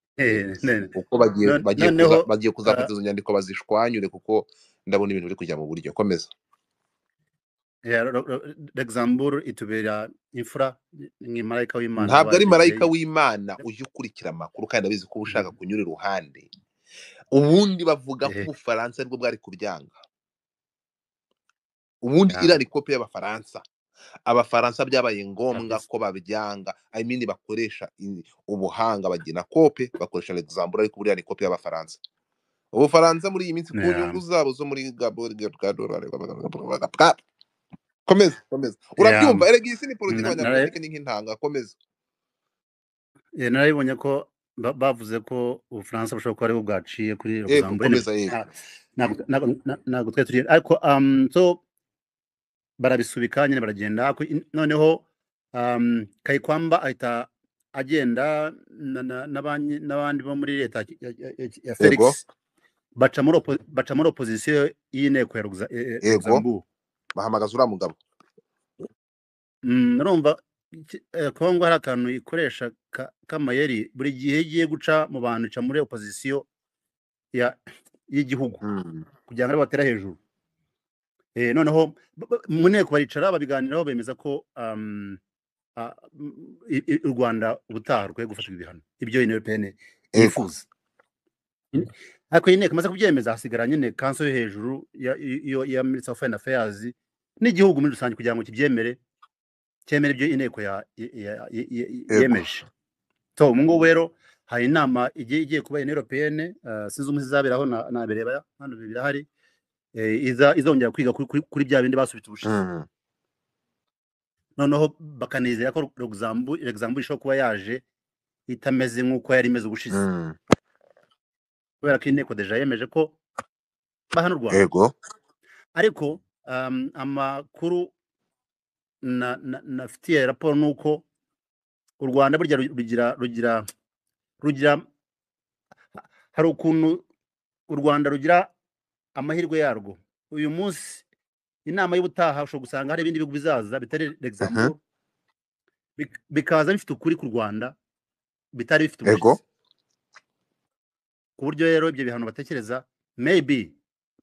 kuko bagiye bagiye kuza Noneho bagiye kuzafata izo nyandiko bazishwanyure, kuko ndabona ibintu biri kujya mu buryo. Komeza. Yeah, Luxembourg itubera imfura, ni marayika w'Imana Ntabwo ari waje marayika imbere. w'Imana ujya ukurikira amakuru, kandi ndabizi ko uba ushaka kunyura iruhande. Ubundi bavuga ko Ubufaransa aribwo bwari kubyanga ubundi. Iriya ni kopi y'Abafaransa. Abafaransa byabaye ngombwa ko babyanga, I mean bakoresha ubuhanga, bagena kope, bakoresha Luxembourg, ariko buriya ni kopi y'Abafaransa. Ubufaransa muri iyi minsi ku nyungu zabo zo muri Gabo. Komeza, komeza. Urabyumva erega, iyi si ni politiki, abanyapolitiki ni nk'intanga. Komeza. Narabibonye ko bavuze ko Ubufaransa bushobora kuba aribwo bwaciye kuri Yego. Luxembourg. Komeza, yego. Ntabwo twari turi, ariko so barabisubika nyine, baragenda. Ariko noneho Kayikwamba ahita agenda n'abandi bo muri leta ya Felix, baca muri opposition y'inteko ya Luxembourg. Bahamagaza uriya mugabo. Urumva Kongo hari akantu ikoresha k'amayeri buri gihe igiye guca mu bantu, ica muri opposition y'igihugu kugira ngo aribo batera hejuru. Noneho mu nteko baricara babiganiraho, bemeza ko u Rwanda ubutaha rukwiye gufatirwa ibihano, ibyo Union Européenne yifuza. Ariko iyi nteko imaze kubyemeza, hasigara nyine council yo hejuru ya Minister of Foreign Affairs n'igihugu muri rusange kugira ngo kibyemere, cyemere ibyo inteko yemeje. So ubu ngubu rero hari inama igiye kuba Union Européenne, sinzi umunsi izaberaho, nabireba hano birahari, izongera kwiga kuri bya bindi basubitse ubushize. Noneho bakanizera ko Luxembourg ishobora kuba yaje itameze nk'uko yari imeze ubushize, kubera ko inteko déjà yemeje ko bahana u Rwanda. Ariko amakuru nafitiye raporo ni uko u Rwanda burya rugira hari ukuntu u Rwanda rugira amahirwe yarwo. Uyu munsi inama y'ubutaha ushobora gusanga hari ibindi bihugu bizaza bitari Luxembourg. Bikaza bifite ukuri ku Rwanda bitari bifite Ego. ubushize, ku buryo rero ibyo bihano batekereza maybe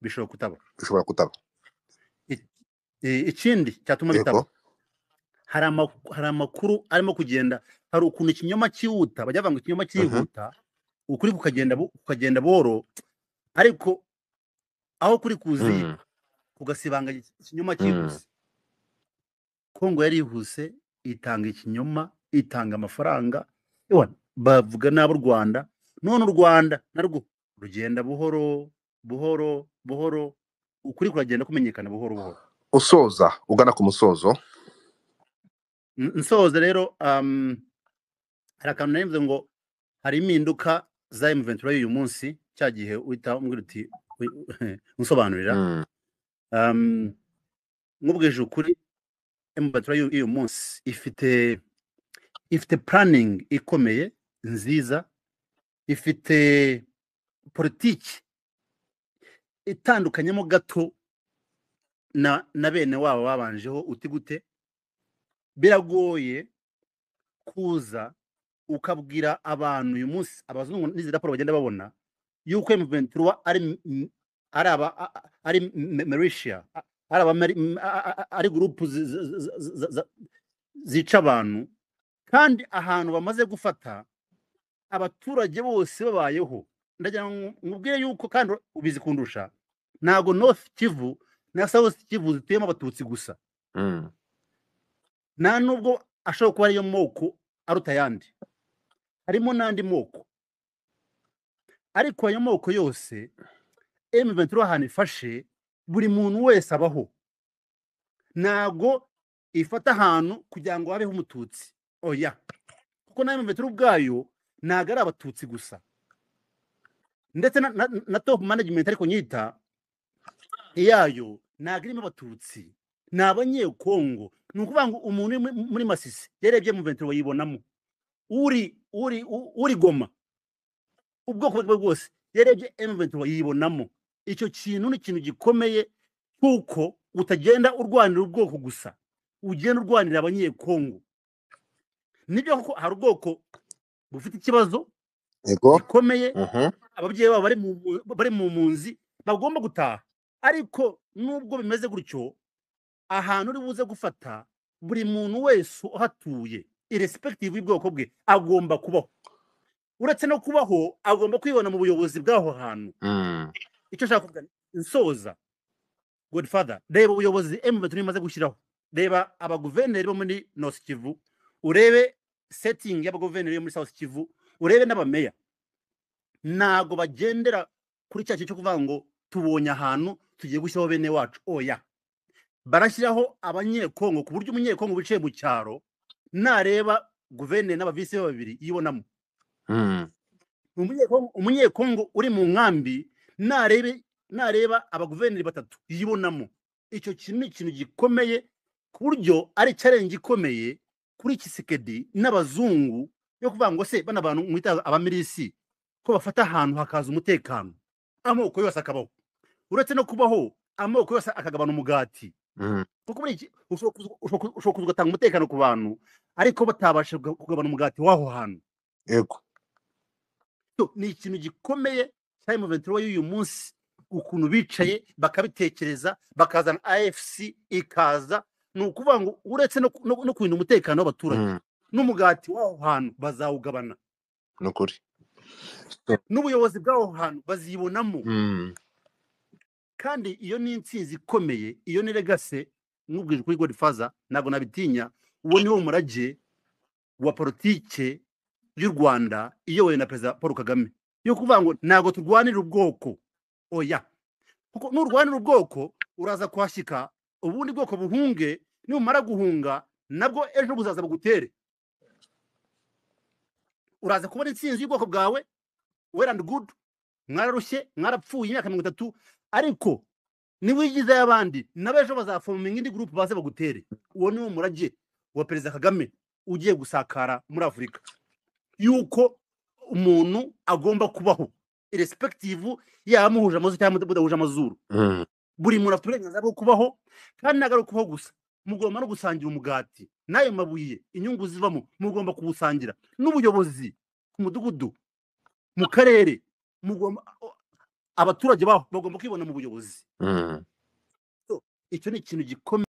bishobora kutaba. Bishobora kutaba. Ikindi cyatuma bitaba, Ego. hari amakuru arimo kugenda, hari ukuntu ikinyoma cyihuta, bajya bavuga ngo ikinyoma cyihuta, ukuri kukagenda buhoro, ariko aho kuri kuziye kugasibanga ikinyoma cyihuse. Kongo yarihuse itanga ikinyoma, itanga amafaranga. Ewana, bavuga nabi u Rwanda, none u Rwanda narwo rugenda buhoro buhoro buhoro, ukuri kuragenda kumenyekana buhoro buhoro. Usoza ugana ku musozo. Nsoza rero, hari akantu nari mvuze ngo hari impinduka za M23 y'uyu munsi, cya gihe uhita umbwira uti unsobanurira. Nkubwije ukuri, M23 y'uyu munsi ifite planning ikomeye nziza, ifite politiki itandukanyemo gato na bene wabo babanjeho. Uti gute? Biragoye kuza ukabwira abantu uyu munsi, abazungu n'izi raporo bagenda babona yuko M23 ari ari aba ari militia, ari aba ari group zica abantu, kandi ahantu bamaze gufata abaturage bose babayeho. Ndagira ngo nkubwire yuko, kandi ubizi kundusha, ntago North Kivu na South Kivu zituyemo abatutsi gusa, nta nubwo ashobora kuba ariyo moko aruta ayandi, harimo n'andi moko. Ariko ayo moko yose, M23 ahantu ifashe, buri muntu wese abaho. Ntago ifata ahantu kugira ngo habeho umututsi, oya, kuko na M23 ubwayo ntago ari abatutsi gusa, ndetse na top management ariko nyita yayo ntago irimo abatutsi, ni abanyekongo. Ni ukuvuga ngo umuntu uri muri Masisi yarebye M23 yibonamo, uri Goma, ubwoko bwe bwose, yarebye M23 yibonamo. Icyo kintu ni ikintu gikomeye, kuko utagenda urwanira ubwoko gusa, ugenda urwanira abanyekongo. Nibyo koko hari ubwoko bufite ikibazo Ego. gikomeye, ababyeyi babo bari mu mpunzi bagomba gutaha, ariko nubwo bimeze gutyo, ahantu uri buze gufata, buri muntu wese uhatuye irrespective y'ubwoko bwe agomba kubaho. Uretse no kubaho, agomba kwibona mu buyobozi bw'aho hantu. Icyo nshaka kuvuga nsoza, Godfather, reba ubuyobozi M23 imaze gushyiraho, reba abaguverineri bo muri North Kivu, urebe setting y'abaguverineri yo muri South Kivu, urebe n'abameya. Ntago bagendera kuri cya kintu cyo kuvuga ngo tubonye ahantu tugiye gushyiraho bene wacu, oya, barashyiraho abanyekongo, ku buryo umunyekongo wicaye mu cyaro nareba guverineri n'abavisi be babiri yibonamo. Umunyekongo uri mu nkambi nareba abaguverineri batatu yibonamo. Icyo kintu ni ikintu gikomeye, ku buryo ari challenge ikomeye kuri Tshisekedi n'abazungu yo kuvuga ngo se bana bantu mwita abamilisi ko bafata ahantu hakaza umutekano, amoko yose akabaho, uretse no kubaho amoko yose akagabana umugati, kuko muri iki ushobora kuza ugatanga umutekano ku bantu, ariko batabasha kugabana umugati w'aho hantu. Ego. So, ni ikintu gikomeye cya M23 y'uyu munsi, ukuntu bicaye bakabitekereza, bakazana AFC ikaza. Ni ukuvuga ngo uretse no kurinda umutekano w'abaturage, n'umugati w'aho hantu bazawugabana, Ni ukuri. n'ubuyobozi bw'aho hantu bazibonamo. Kandi iyo ni intsinzi ikomeye, iyo ni legacy. Nkubwije kuri Godfather, ntabwo nabitinya, uwo ni wo murage wa politike y'u Rwanda iyobowe na Perezida Paul Kagame, yo kuvuga ngo ntabwo turwanira ubwoko, oya, kuko nurwanira ubwoko uraza kuhashyika ubundi bwoko buhunge, numara guhunga nabwo ejo buzaza bugutere. Uraza kubona intsinzi y'ubwoko bwawe, well and good, mwararushye, mwarapfuye imyaka 30, ariko niwigizeyo abandi nabo ejo bazaforminga indi group baze bagutere. Uwo ni wo murage wa Perezida Kagame ugiye gusakara muri Afurika, yuko umuntu agomba kubaho irrespective yaba muhuje amazuru cyangwa mudahuje amazuru. Buri muntu afite uburenganzira bwo kubaho, kandi ntabwo ari ukubaho gusa, mugomba no gusangira umugati. N'ayo mabuye, inyungu zivamo mugomba kuwusangira n'ubuyobozi ku mudugudu, mu karere. Mugomba, abaturage baho bagomba kwibona mu buyobozi. So, icyo ni ikintu gikomeye.